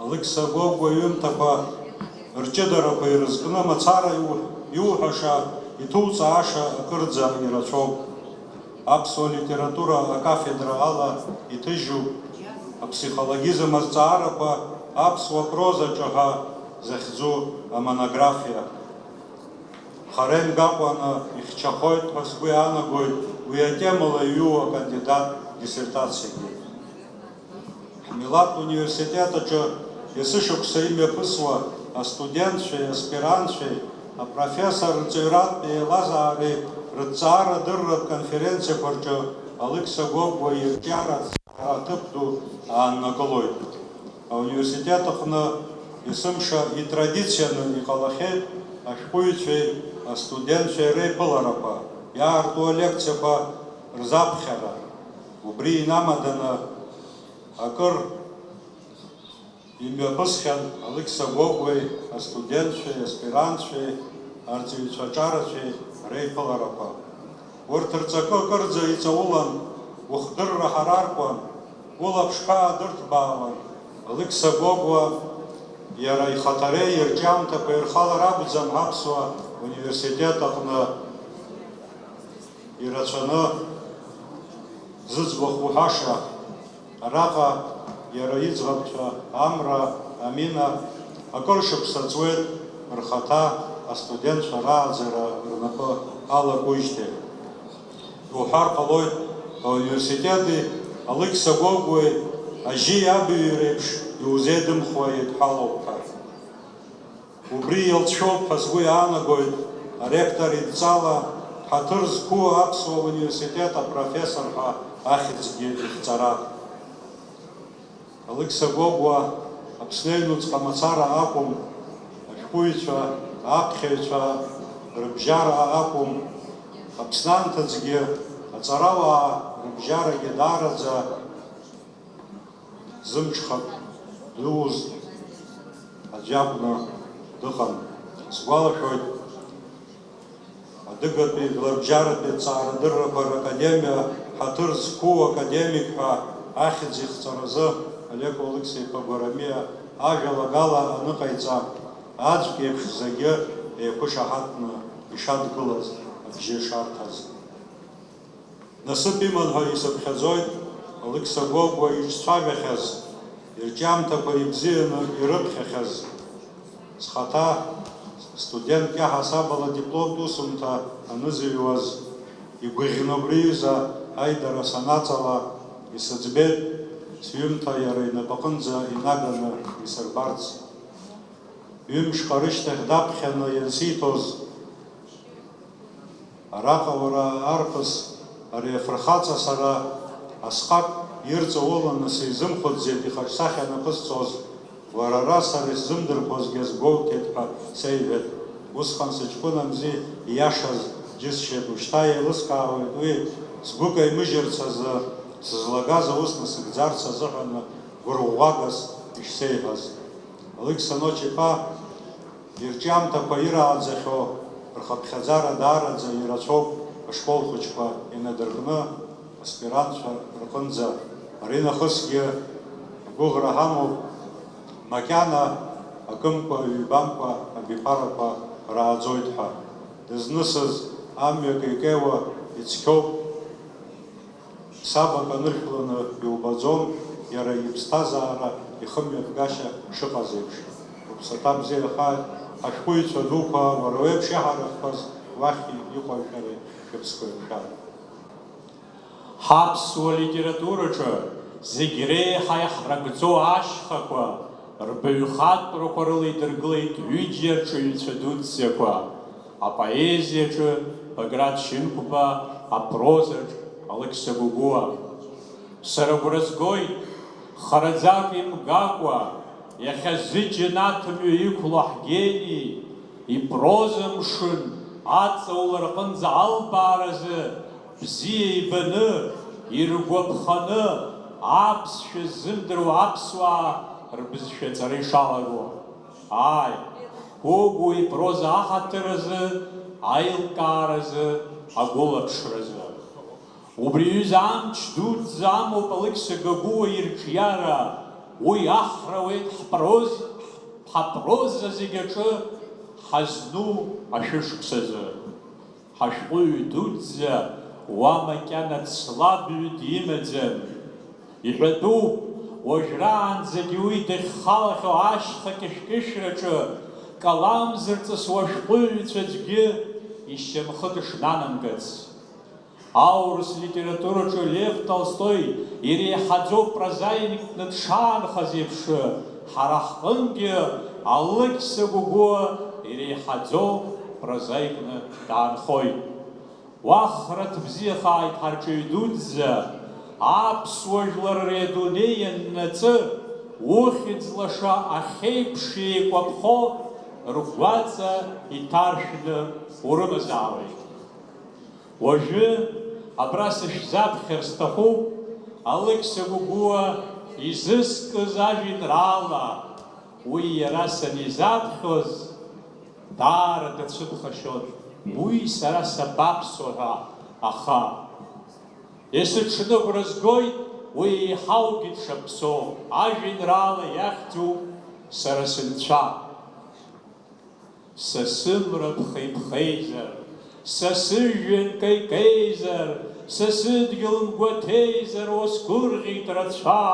Алықьса Гогәуа иҩымҭақәа рҷыдарақәа ирызкны мацара иу-, иуҳәаша, иҭуҵааша акырӡа ирацәоуп. Аԥсуа литература акафедра ала иҭыжьуп аԥсихологизм азҵаарақәа аԥсуа прозаҿы ҳәа захьӡу амонографиа. Хара имгакәаны ихьчахоит ҳәа сгәы иаанагоит уи атемала иҩу акандидат диссертациагьы. Ҳмилаҭ университет аҿы есышықәса имҩаԥысуа астудентцәеи аспирантцәеи апрофессор рҵаҩратә еилазаареи рыҭҵаара дырратә конференциақәа рҿы Алықьса Гогәуа ирҿиара аҭыԥ ду ааннакылоит. Ауниверситет аҟны есымша итрадицианы иҟалахьеит ашәҟәыҩҩцәеи астудентцәеи реиԥыларақәа, иаарту алекциақәа рзаԥхьара. Убри инамаданы акыр имҩаԥысхьан Алықьса Гогәуеи астудентцәеи аспирантцәеи арҵаҩцәа аҿарацәеи реиԥыларақәа. Урҭ рҵакы акырӡа иҵаулан, ухәдырра ҳараркуан, улаԥш ҳәаа дырҭбаауан. Алықьса Гогәуа иара ихаҭареи ирҿиамҭақәеи ирхалар акәӡам ҳаԥсуа университет аҟны ирацәаны зыӡбахә уҳәаша. Араҟа иара иӡӷабцәа Амра, Амина акыр шықәса ҵуеит, рхаҭа астудентцәа рааӡара рнапы алакуижьҭеи. Иуҳәар ҟалоит, ауниверситети Алықьса Гогәуеи ажьи абаҩи реиԥш иузеидымхуа еидҳәалоуп ҳәа. Убри иалҵшәоуп ҳәа сгәы иаанагоит аректор идҵала ҳаҭыр зқәу аԥсуа университет апрофессор ҳәа ахьӡгьы ихҵара. Алықьса Гогәуа Аԥсны аҩнуҵҟа мацара акәым, ашәҟәыҩҩцәа, аԥхьаҩцәа рыбжьара акәым, Аԥсны анҭыҵгьы аҵарауаа рыбжьарагьы даараӡа зымҽхак дуз аӡә акәны дыҟан. Сгәалашәоит, адыгатәи жәларбжьаратәи аҭҵаарадыррақәа ракадемиа ҳаҭыр зқәу академик ҳәа ахьӡ ихҵаразы Олег Алықьса-иԥа Гәарамиа ажәалагала аныҟаиҵа, аӡәк еиԥш зегьы еиқәышаҳаҭны ишадгылаз, абжьы шарҭаз. Насыԥ иман ҳәа исыԥхьаӡоит Алықьса Гогәуа иҿцәажәахьаз, ирҿиамҭақәа ибзианы ирыԥхьахьаз. Схаҭа студентк иаҳасабала дипломтә усумҭа анызыҩуаз, игәаӷьны убри аҩыза аидара санаҵала, исыӡбеит сҩымҭа иара инапаҟынӡа инаганы исырбарц. Ҩымшҟа рышьҭахь даԥхьаны иансиҭоз, араҟа уара арԥыс, ари афырхаҵа сара асҟак ирҵауланы сизымхәыцӡеит ихаҿсахьа анакы зҵоз, уара ара сара исзымдырқәозгьы азгәоуҭеит ҳәа сеиҳәеит. Усҟан сыҷкәынамзи, ииашаз џьысшьеит, ушьҭа еилыскаауеит уи, сгәы каимыжьырц азы, сызлагаз аус насыгӡарц азыҳәаны гәырӷәӷәагас ишсеиҳәаз. Алықьса Ночиԥа ирҿиамҭақәа ирааӡахьоу рхыԥхьаӡара даараӡа ирацәоуп ашкол хәыҷқәа инадыркны аспирантцәа рҟынӡа. Аринахысгьы агәыӷра ҳамоуп, макьана акымкәа, ҩбамкәа абиԥарақәа рааӡоит ҳәа. Дызнысыз амҩа кеикеиуа ицқьоуп. Саб акы аныршәланы иубаӡом, иара иԥсҭазаара ихымҩаԥгашьа шыҟаз еиԥш. Уԥсаҭа бзиахааит, ашәҟәыҩҩцәа дуқәа, уара уеиԥш иҳаракқәаз уахь иҟоу шәара шәыԥсқәа еиқәшәара. Ҳаԥсуа литератураҿы зегь реиҳа иаҳрагӡоу ашьхақәа рбаҩхатәрақәа рыла идыргылеит ҩыџьа рҿыҩцәа дуӡӡақәа. Апоезиаҿы Баграт Шьынқәба, апрозаҿ Алықьса Гогәуа. Сара агәра згоит, хараӡак имгакәа, иахьа зыџьанаҭ мҩа иқәло ҳгени, ипроза мшын аҵаулара аҟынӡа албааразы бзиа ибаны, иргәаԥханы, аԥсшәа ззымдыруа аԥсуаа рбызшәа аҵара ишалаго. Ааи, Гогәуа ипроза аҳаҭыр азы, аилкааразы, агәылаԥшразы. Убри аҩыза амч дуӡӡа амоуп Алықьса Гогәуа ирҿиара, уи ахра ауеит ҳпроз-, ҳапроза зегь аҿы ҳазну ашәышықәсазы. Ҳашәҟәыҩҩы дуӡӡа уа макьана ҵлабҩы димаӡам. Иҳәатәуп, уажәраанӡагьы уи дахьхалахьоу ашьха кьышәкьышәраҿы калам зырҵысуа ашәҟәыҩҩцәа аӡәгьы ишьамхы дышнанамгац. Аурыс литератураҿы Лев Толстои иреиҳаӡоу прозаикны дшаанхаз еиԥш, ҳара ҳҟынгьы Алықьса Гогәуа иреиҳаӡоу прозаикны даанхоит. Уахра ҭбзиахааит ҳарҿиаҩ дуӡӡа, аԥсуа жәлар ари адунеи ианнаҵы, ухьӡ лаша ахьеиԥш еикәаԥхо ргәаҵа иҭаршәны урымазаауеит. Уажәы абра сышәзаԥхьар сҭахуп Алықьса Гогәуа изыскыз ажәеинраала. Уи иара санизаԥхьоз, даара дацәыԥхашьон, уи сара сабаԥсуа ҳәа, аха есыҽны агәра згоит уи еиҳаугьы дшаԥсоу, ажәеинраала иахьӡуп Сара сынцәа. Са сымра ԥхеиԥхеизар, са сыжәҩан кеикеизар, са сыдгьыл мгәаҭеизар, уасгәырӷьеит рацәа,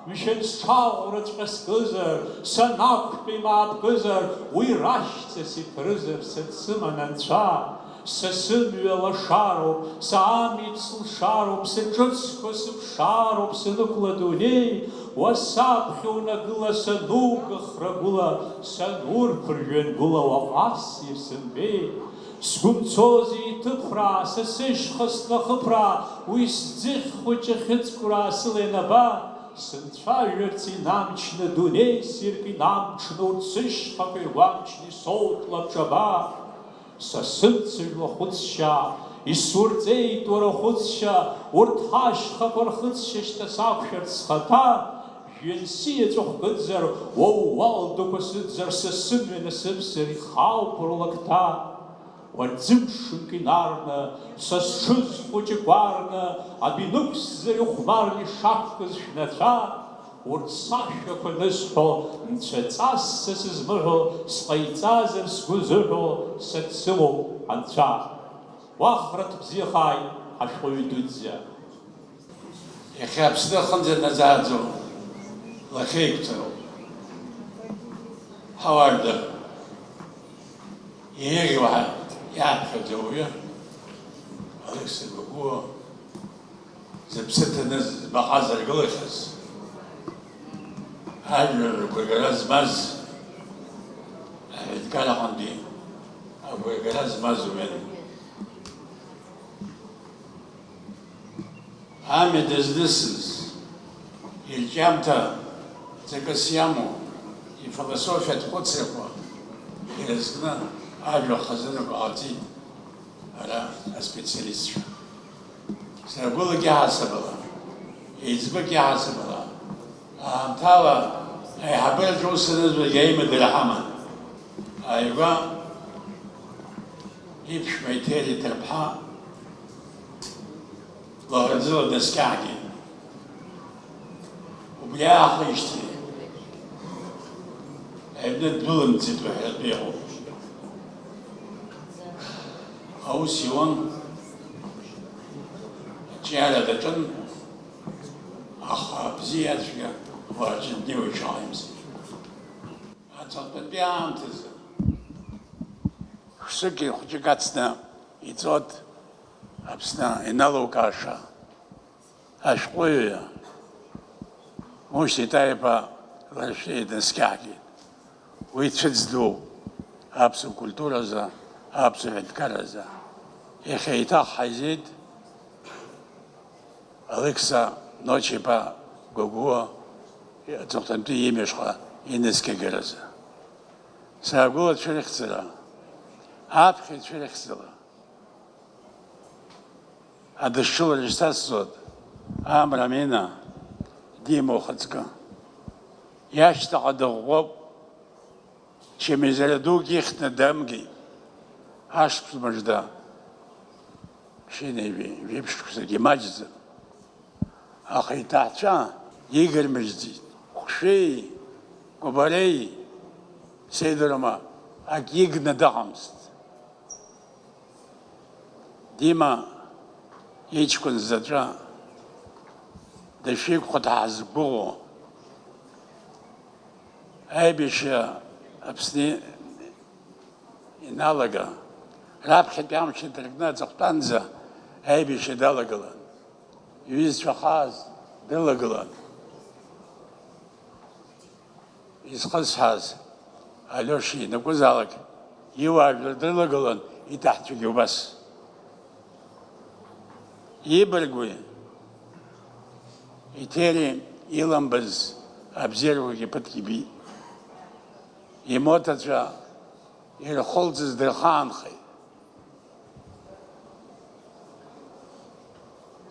Мшәан, сҽаӷәраҵәҟьа скызар, санақәтәеи маапкызар, уи рашьцас иԥрызар, сыд сыман анцәа. Са сымҩа лашароуп, са амитә сылшароуп, сыҿыцқәа сыԥшаароуп, санықәла адунеи, уа саԥхьа унагыла, санугахра гәыла, санурԥыржәан гәыла, уаҟа ссир сымбеи. Сгәы мцозеи иҭыԥраа, са сышьха снахыԥраа, уи сӡыхь хәыҷы ахьыҵкәраа сыла ианаба, сынцәажәарц инамчны, дунеи ссирк инамҽны, урҭ сышьхақәа иргәамчны исоут лабҿаба. Са сымцажә лахәыцшьа, исурҵеит уара ухәыцшьа, урҭ ҳашьхақәа рхыҵшьа шьҭа сақәшәарц схаҭа, жәҩан сиа ҵәахкыдзар, уа ууал дықәасыдзар, са сымҩа насыԥзар, ихаауп уара улакҭа. Уаӡымшынк инарны, са сҽыз хәыҷык уарны, абинықәсзар ихәмарны ишақәкыз шәнацәа, урҭ сашәақәа анысҳәо, нцәаҵас са сызмыҳәо, сҟаиҵазар сгәы зыҳәо, са дсымоуп анцәа. Уахра ҭбзиахааит, ҳашәҟәыҩҩы дуӡӡа! Иахьа Аԥсны аҟынӡа днаӡааӡо лахьеиқәҵароуп. Ҳауаажәлар, иреиӷьу ҳәа иаԥхьаӡа ауаҩы, Алықьса Гогәуа, зыԥсы ҭаны збаҟа зыргылахьаз, ажәлар ргәыргара змаз, аҳәынҭқар аҟынтәи агәыргара змаз уаҩын. Амҩа дызнысыз, ирҿиамҭа ҵакыс иамоу, ифилософиатә хәыцрақәа ирызкны ажәа хазынақәа ҟарҵеит ара аспециалистцәа. Сара гәылак иаҳасабала, еиҵбык иаҳасабала, аамҭала аиҳабыраҿы аус анызуаз иаимадара ҳаман. Ааигәа иԥшәма Еҭери Ҭарԥҳа лаӷырӡыла днаскьаагеит. Убри аахижьҭеи аҩны ддәылымҵит уҳәартә иҟоуп. Аус иуан, аҿиара даҿын, аха бзиа ацәгьа уаҵәы днеиуа иҽааимсит. Аҵыхәтәантәи аамҭазы шәсыки хәҷык ацны иҵот Аԥсны иналукааша ашәҟәыҩҩы Мушьҭа Етаиԥа Ларшәиа днаскьаагеит. Уи цәыӡ ду аԥсуа культуразы, аԥсуа ҳәынҭқарразы. Иахьа еиҭах ҳаизеит Алықьса Ночиԥа Гогәуа аҵыхәтәантәи имҩашҟа инаскьагаразы. Сара гәыла цәырыхьӡала, аԥхьаҩ цәырыхьӡала, адышшылара шьҭасҵоит Амра Амина, Дима ухаҵкы. Иашьҭаҟа дыӷәӷәоуп, чымазара дук ихьны дамгеит, ашықәс мыжда, ԥшьынҩажәи жәиԥшь шықәсагьы маҷӡам. Аха иҭаацәа игырмыжьӡеит. Хәшәеи, Кәабареи, сеидрыма, ак игны дыҟамызт. Дима иҷкәын заҵәы дышәиқәхо дҳазгәыӷуа, аибашьра Аԥсны иналага, раԥхьатәи амш инҭаркны аҵыхәтәанӡа аибашьра далагылан. Иҩызцәа хааз дрылагылан. Изхысҳәааз, Алиоша ианакәызаалак, иуаажәлар дрылагылан, иҭаҳцәагьы убас. Ибаргәи Еҭери иламбаз абзиарақәагьы ԥыҭк ибеит. Имоҭацәа ирхылҵыз дырхаанхеит.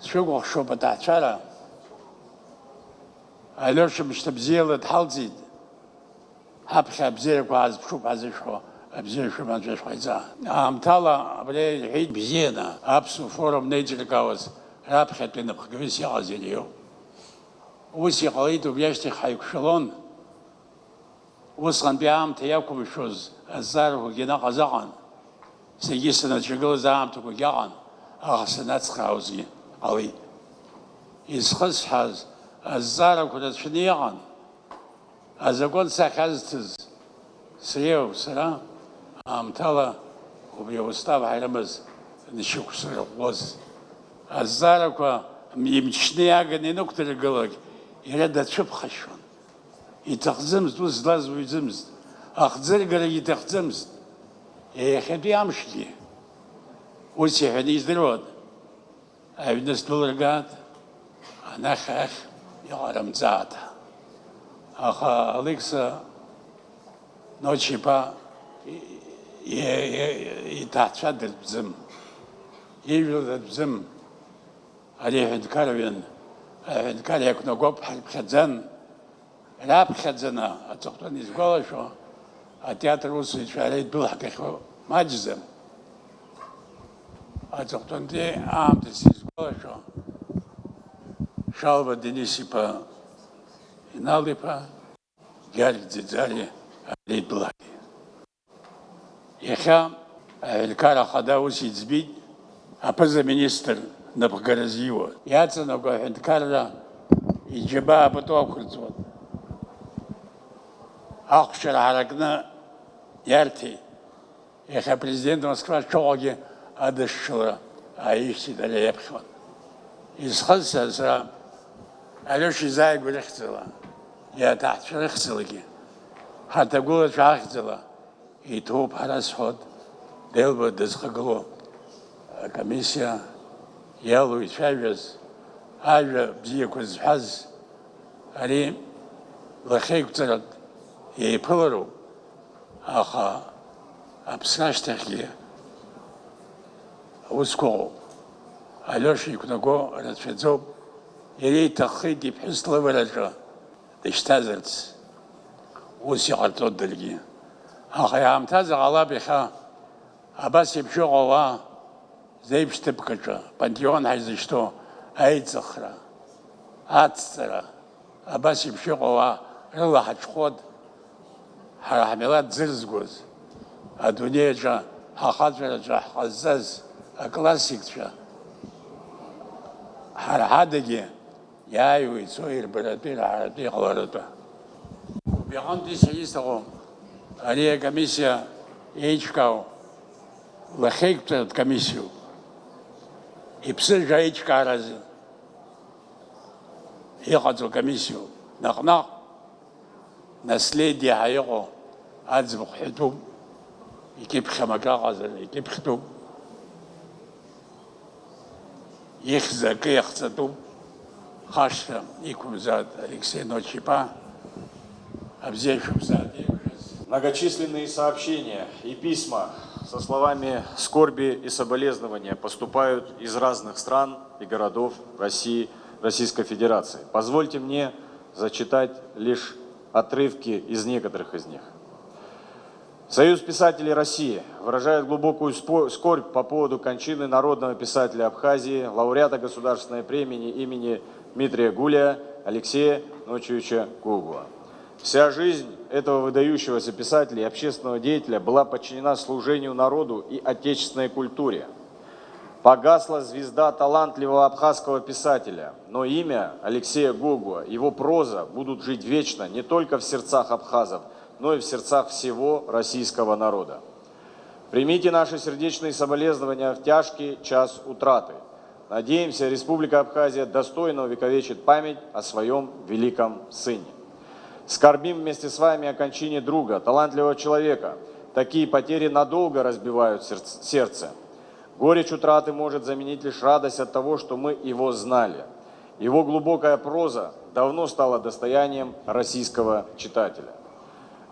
Сшәыкәыхшоуп аҭаацәара, Алиоша мышьҭа бзиала дҳалҵит, ҳаԥхьа абзиарақәа аазԥшуп ҳазышәҳәо, абзиара шәымаӡа шәҟаиҵа. Аамҭала абри иҳәеит бзианы, аԥсуа форум неиҿыркаауаз раԥхьатәи напхгаҩыс иҟаз иара иоуп. Ус иҟалеит, убри ашьҭахь ҳаиқәшәалон. Усҟантәи аамҭа иақәымшәоз азҵаарақәагьы наҟ-аҵаҟан, саргьы санаҿагылаз аамҭақәагьы аҟан, аха санацхраауазгьы ҟалеит. Изхысҳәааз Азҵаарақәа рацәаны иҟан. Азакәан сахьазҭаз среиуоуп сара, аамҭала убри аустав ҳарымаз ншьақәсырӷәӷәоз. Азҵаарақәа имчны иааганы инықәдыргылак, иара дацәыԥхашьон. Иҭахӡамызт, ус злаз уаҩӡамызт. Ахӡыргарагьы иҭахӡамызт. Иахьатәи амшгьы ус иҳәаны издыруан. Аҩны сдәылыргааит, анахь ахь иҟарымҵааит. Аха Алықьса Ночи-иԥа и-, и-, и-, иҭаацәа дыртәӡам, ижәла дыртәӡам. Ари аҳәынҭқарҩын, аҳәынҭқар иақәнагоуп, ҳарԥхьаӡан. Раԥхьаӡаны аҵыхәтәан исгәалашәо, атеатр усзуҩцәа ара идәылҳгахьоу маҷӡам. Аҵыхәтәантәи аамҭа сизгәалашәо, Шалва Денис-иԥа Инал-иԥа, Георги Ӡиӡари ара идәылҳгеит. Иахьа аҳәынҭқар ахада ус иӡбеит, аԥыза-министр напхгара зиуа. Иаҵанакуа аҳәынҭқарра иџьабаа пату ақәырҵон. Ахәшьара ҳаракны иарҭеит. Иахьа апрезидент Москва шәҟәгьы адышшылара ааишьҭит ари иаԥхьон. Изхысҵаз сара Алиоша изааигәа рыхьӡала, иаҭаҳцәа рыхьӡалагьы, ҳарҭ агәылацәа ахьӡала, иҭоуп ҳара, сҳәоит, Делба дызхагылоу акомиссиа иалоу ицәажәаз, ажәа бзиақәа зҳәаз, ари лахьеиқәҵаратә еиԥылароуп, аха аԥсра ашьҭахьгьы аусқәа ыҟоуп. Алиоша иқәнаго рацәаӡоуп, иара иҭаххеит иԥҳәыс лывараҿы дышьҭазарц, ус иҟарҵоит даргьы. Аха иаамҭазар ҟалап иахьа абас еиԥш иҟоу ауаа зеиԥш ҭыԥк аҿы, пантеон ҳәа изышьҭоу аиҵыхра, ацҵара, абас еиԥш иҟоу ауаа рыла ҳаҽхәоит, ҳара ҳмилаҭ дзырзгоз, адунеи аҿы ҳахаҵәараҿы ҳҟазҵаз аклассикцәа, ҳара ҳадагьы иааиуа ицо ирбаратәы, ираҳаратәы, иҟаларатәы. Убри аҟынтәи сара исҭаху ари акомиссиа еиҿкаау лахьеиқәҵаратә комиссиоуп. Иԥсыжәга аиҿкааразы иҟаҵоу комиссиоуп. Наҟ-наҟ наследие ҳәа иҟоу аӡбахә ҳәатәуп, икьыԥхьым акы аҟазар, икьыԥхьтәуп. Ихьӡ акы иахҵатәуп, хашҭра иқәымзааит, Алексей Ночи-иԥа, абзиа шәықәзааит, еиқәшәаз. Многочисленные сообщения и письма со словами скорби и соболезнования поступают из разных стран и городов России, Российской Федерации. Позвольте мне зачитать лишь отрывки из некоторых из них. Союз писателей России выражает глубокую спо-, скорбь по поводу кончины народного писателя Абхазии, лауреата Государственной премии имени Дмитрия Гулия Алексея Ночевича Гогуа. Вся жизнь этого выдающегося писателя и общественного деятеля была подчинена служению народу и отечественной культуре. Погасла звезда талантливого абхазского писателя, но имя Алексея Гогуа, его проза будут жить вечно не только в сердцах абхазов, но и в сердцах всего российского народа. Примите наши сердечные соболезнования в тяжкий час утраты. Надеемся, Республика Абхазия достойно увековечит память о своем великом сыне. Скорбим вместе с вами о кончине друга, талантливого человека. Такие потери надолго разбивают сердц-, сердце. Горечь утраты может заменить лишь радость от того, что мы его знали. Его глубокая проза давно стала достоянием российского читателя.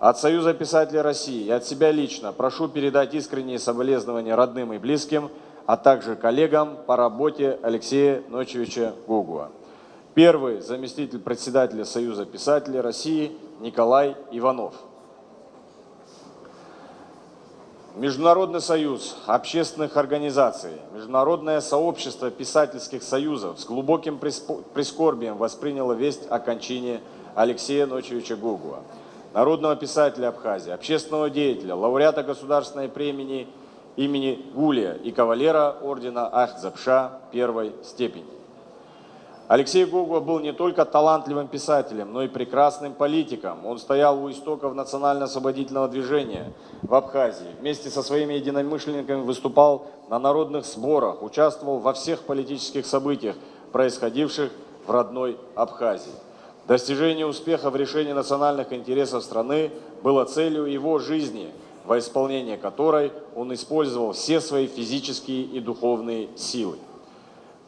От Союза писателей России и от себя лично прошу передать искренние соболезнования родным и близким, а также коллегам по работе Алексея Ночевича Гогуа. Первый заместитель председателя Союза писателей России Николай Иванов. Международный союз общественных организаций, Международное сообщество писательских союзов с глубоким присп-, прискорбием восприняло весть о кончине Алексея Ночевича Гогуа, народного писателя Абхазии, общественного деятеля, лауреата государственной премии имени Гулия и кавалера ордена Ахьдз-Апша первой степени. Алексей Гогуа был не только талантливым писателем, но и прекрасным политиком. Он стоял у истоков национально-освободительного движения в Абхазии. Вместе со своими единомышленниками выступал на народных сборах, участвовал во всех политических событиях, происходивших в родной Абхазии. Достижение успеха в решении национальных интересов страны было целью его жизни, во исполнение которой он использовал все свои физические и духовные силы.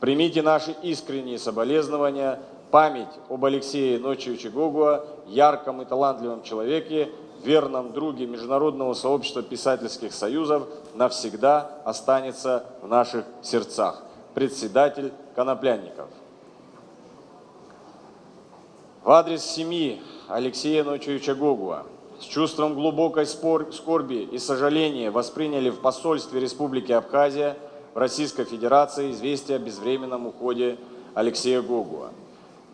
Примите наши искренние соболезнования. Память об Алексее Ночевиче Гогуа, ярком и талантливом человеке, верном друге Международного сообщества писательских союзов, навсегда останется в наших сердцах. Председатель Коноплянников. В адрес семьи Алексея Анатольевича Гогуа с чувством глубокой спор- скорби и сожаления восприняли в посольстве Республики Абхазия в Российской Федерации известие о безвременном уходе Алексея Гогуа.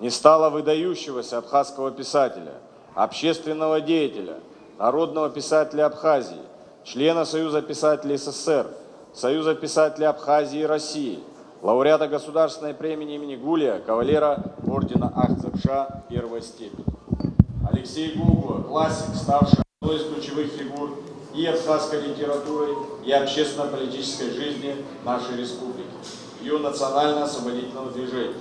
Не стало выдающегося абхазского писателя, общественного деятеля, народного писателя Абхазии, члена Союза писателей СССР, Союза писателей Абхазии и России, лауреата Государственной премии имени Гулия, кавалера ордена Ахзагша первой степени. Алексей Гогуа, классик, ставший одной из ключевых фигур и абхазской литературы, и общественно-политической жизни нашей республики, ее национально-освободительного движения.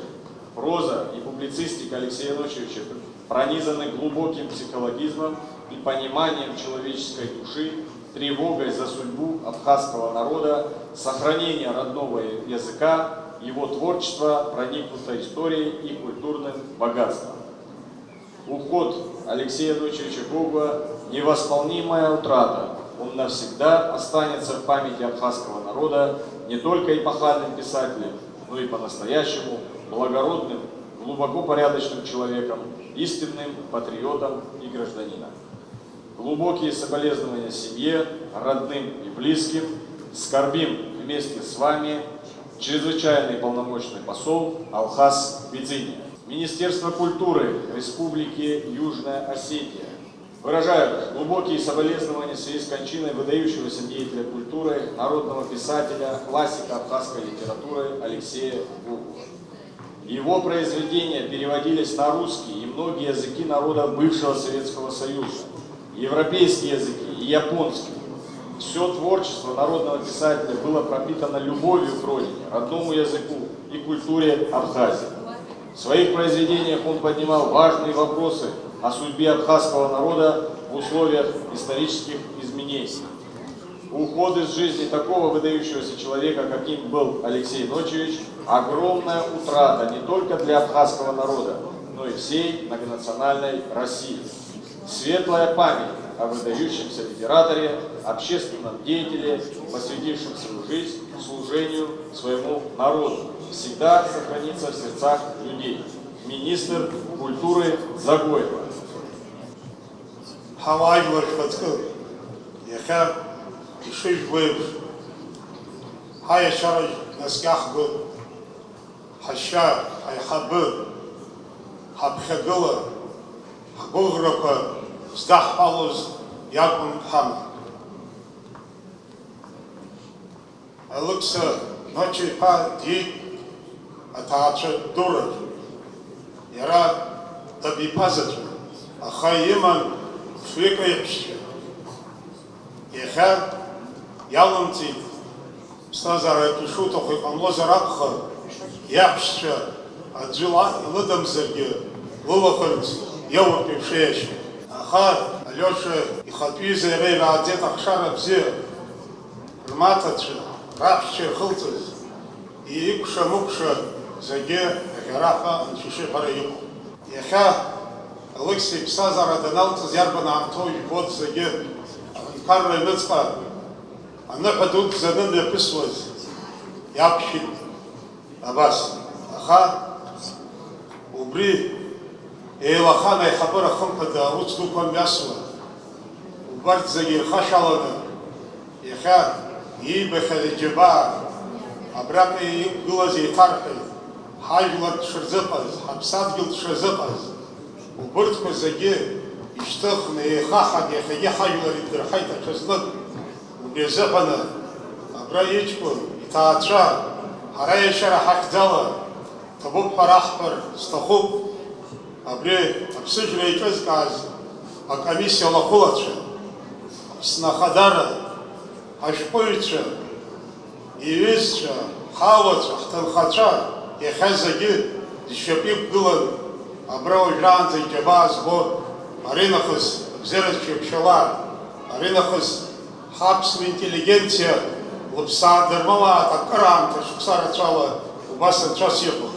Проза и публицистика Алексея Анатольевича пронизаны глубоким психологизмом и пониманием человеческой души, тревогой за судьбу абхазского народа, сохранение родного языка. Его творчество проникнуто историей и культурным богатством. Уход Алексея Анатольевича Гогуа — невосполнимая утрата. Он навсегда останется в памяти абхазского народа не только эпохальным писателем, но и по-настоящему благородным, глубоко порядочным человеком, истинным патриотом и гражданином. Глубокие соболезнования семье, родным и близким. Скорбим вместе с вами. Чрезвычайный полномочный посол Алхас Бедзиния. Министерство культуры Республики Южная Осетия выражает глубокие соболезнования в связи с кончиной выдающегося деятеля культуры, народного писателя, классика абхазской литературы Алексея Гогуа. Его произведения переводились на русский и многие языки народов бывшего Советского Союза, европейские языки и японский. Все творчество народного писателя было пропитано любовью к родине, родному языку и культуре Абхазии. В своих произведениях он поднимал важные вопросы о судьбе абхазского народа в условиях исторических изменений. Уход из жизни такого выдающегося человека, каким был Алексей Анатольевич, огромная утрата не только для абхазского народа, но и всей многонациональной России. Светлая память о выдающемся литераторе, общественном деятеле, посвятившем свою жизнь служению своему народу, всегда сохранится в сердцах людей. Министр культуры Загоева. Ҳауаажәлар шәхаҵкы, иахьа ишыжәбо еиԥш, ҳаиашьара наскьахго, ҳашьа, ҳаиҳабы, ҳаԥхьагыла, ҳгәыӷрақәа здаҳҳәалоз иакәын ҳаман. Алықьса Ноча-иԥа диит аҭаацәа дураҿы. Иара дабиԥазаҵәын, аха иман ԥшҩык аиҳәшьцәа. Иахьа иалымҵит, ԥсҭазаараҿы ишуҭаху иҟамлозар акәхап, иаҳәшьцәа аӡәы ила-, илыдымзаргьы лылаӷырӡ иауртә еиԥш еиашьа. Аха Алиоша ихатәы ҩыза иара ирааӡеит ахшара бзиа. Рмаҭацәа, раҳәшьцәа ирхылҵыз, икәша-мыкәша зегьы аӷьараҳәа анцәа ишиҳәара иҟоуп. Иахьа Алықьса иԥсҭазаара даналҵыз иарбан аамҭоу ижәбоит зегьы, аҳәынҭқарра аҩныҵҟа аныҳәа дуӡӡаны имҩаԥысуаз иақәшәеит. Абас, аха убри еилахан аиҳабыра хымԥада аус дуқәа мҩасуан. Убарҭ зегьы ирхашәаланы, иахьа иибахьаз иџьабаа абраҟа иқәгылаз еиҭарҳәеит, ҳажәлар дшырзыҟаз, ҳаԥсадгьыл дшазыҟаз, убырҭқәа зегьы ишьҭыхны, еихаҳан, иахьагьы ҳажәлар иддырҳаит аҽазнык. Убри азыҳәаны абра иҷкәын, иҭаацәа, ҳара иашьара ҳахьӡала Ҭабуп ҳәа раҳҳәар сҭахуп, абри аԥсыжра еиҿызкааз акомиссиа лахәылацәа, Аԥсны ахадара, ҳашәҟәыҩҩцәа, иҩызцәа, ҳауацәа, ҳҭынхацәа, иахьа зегьы зшьапы иқәгылан, абра уажәраанӡа иџьабаа збо, аринахыс абзиаразы шәеиқәшәала, аринахыс ҳаԥсуа интеллигенциа лыԥсаа дырмалаат акыраамҭа шықәса рацәала убас анцәас иҟоу.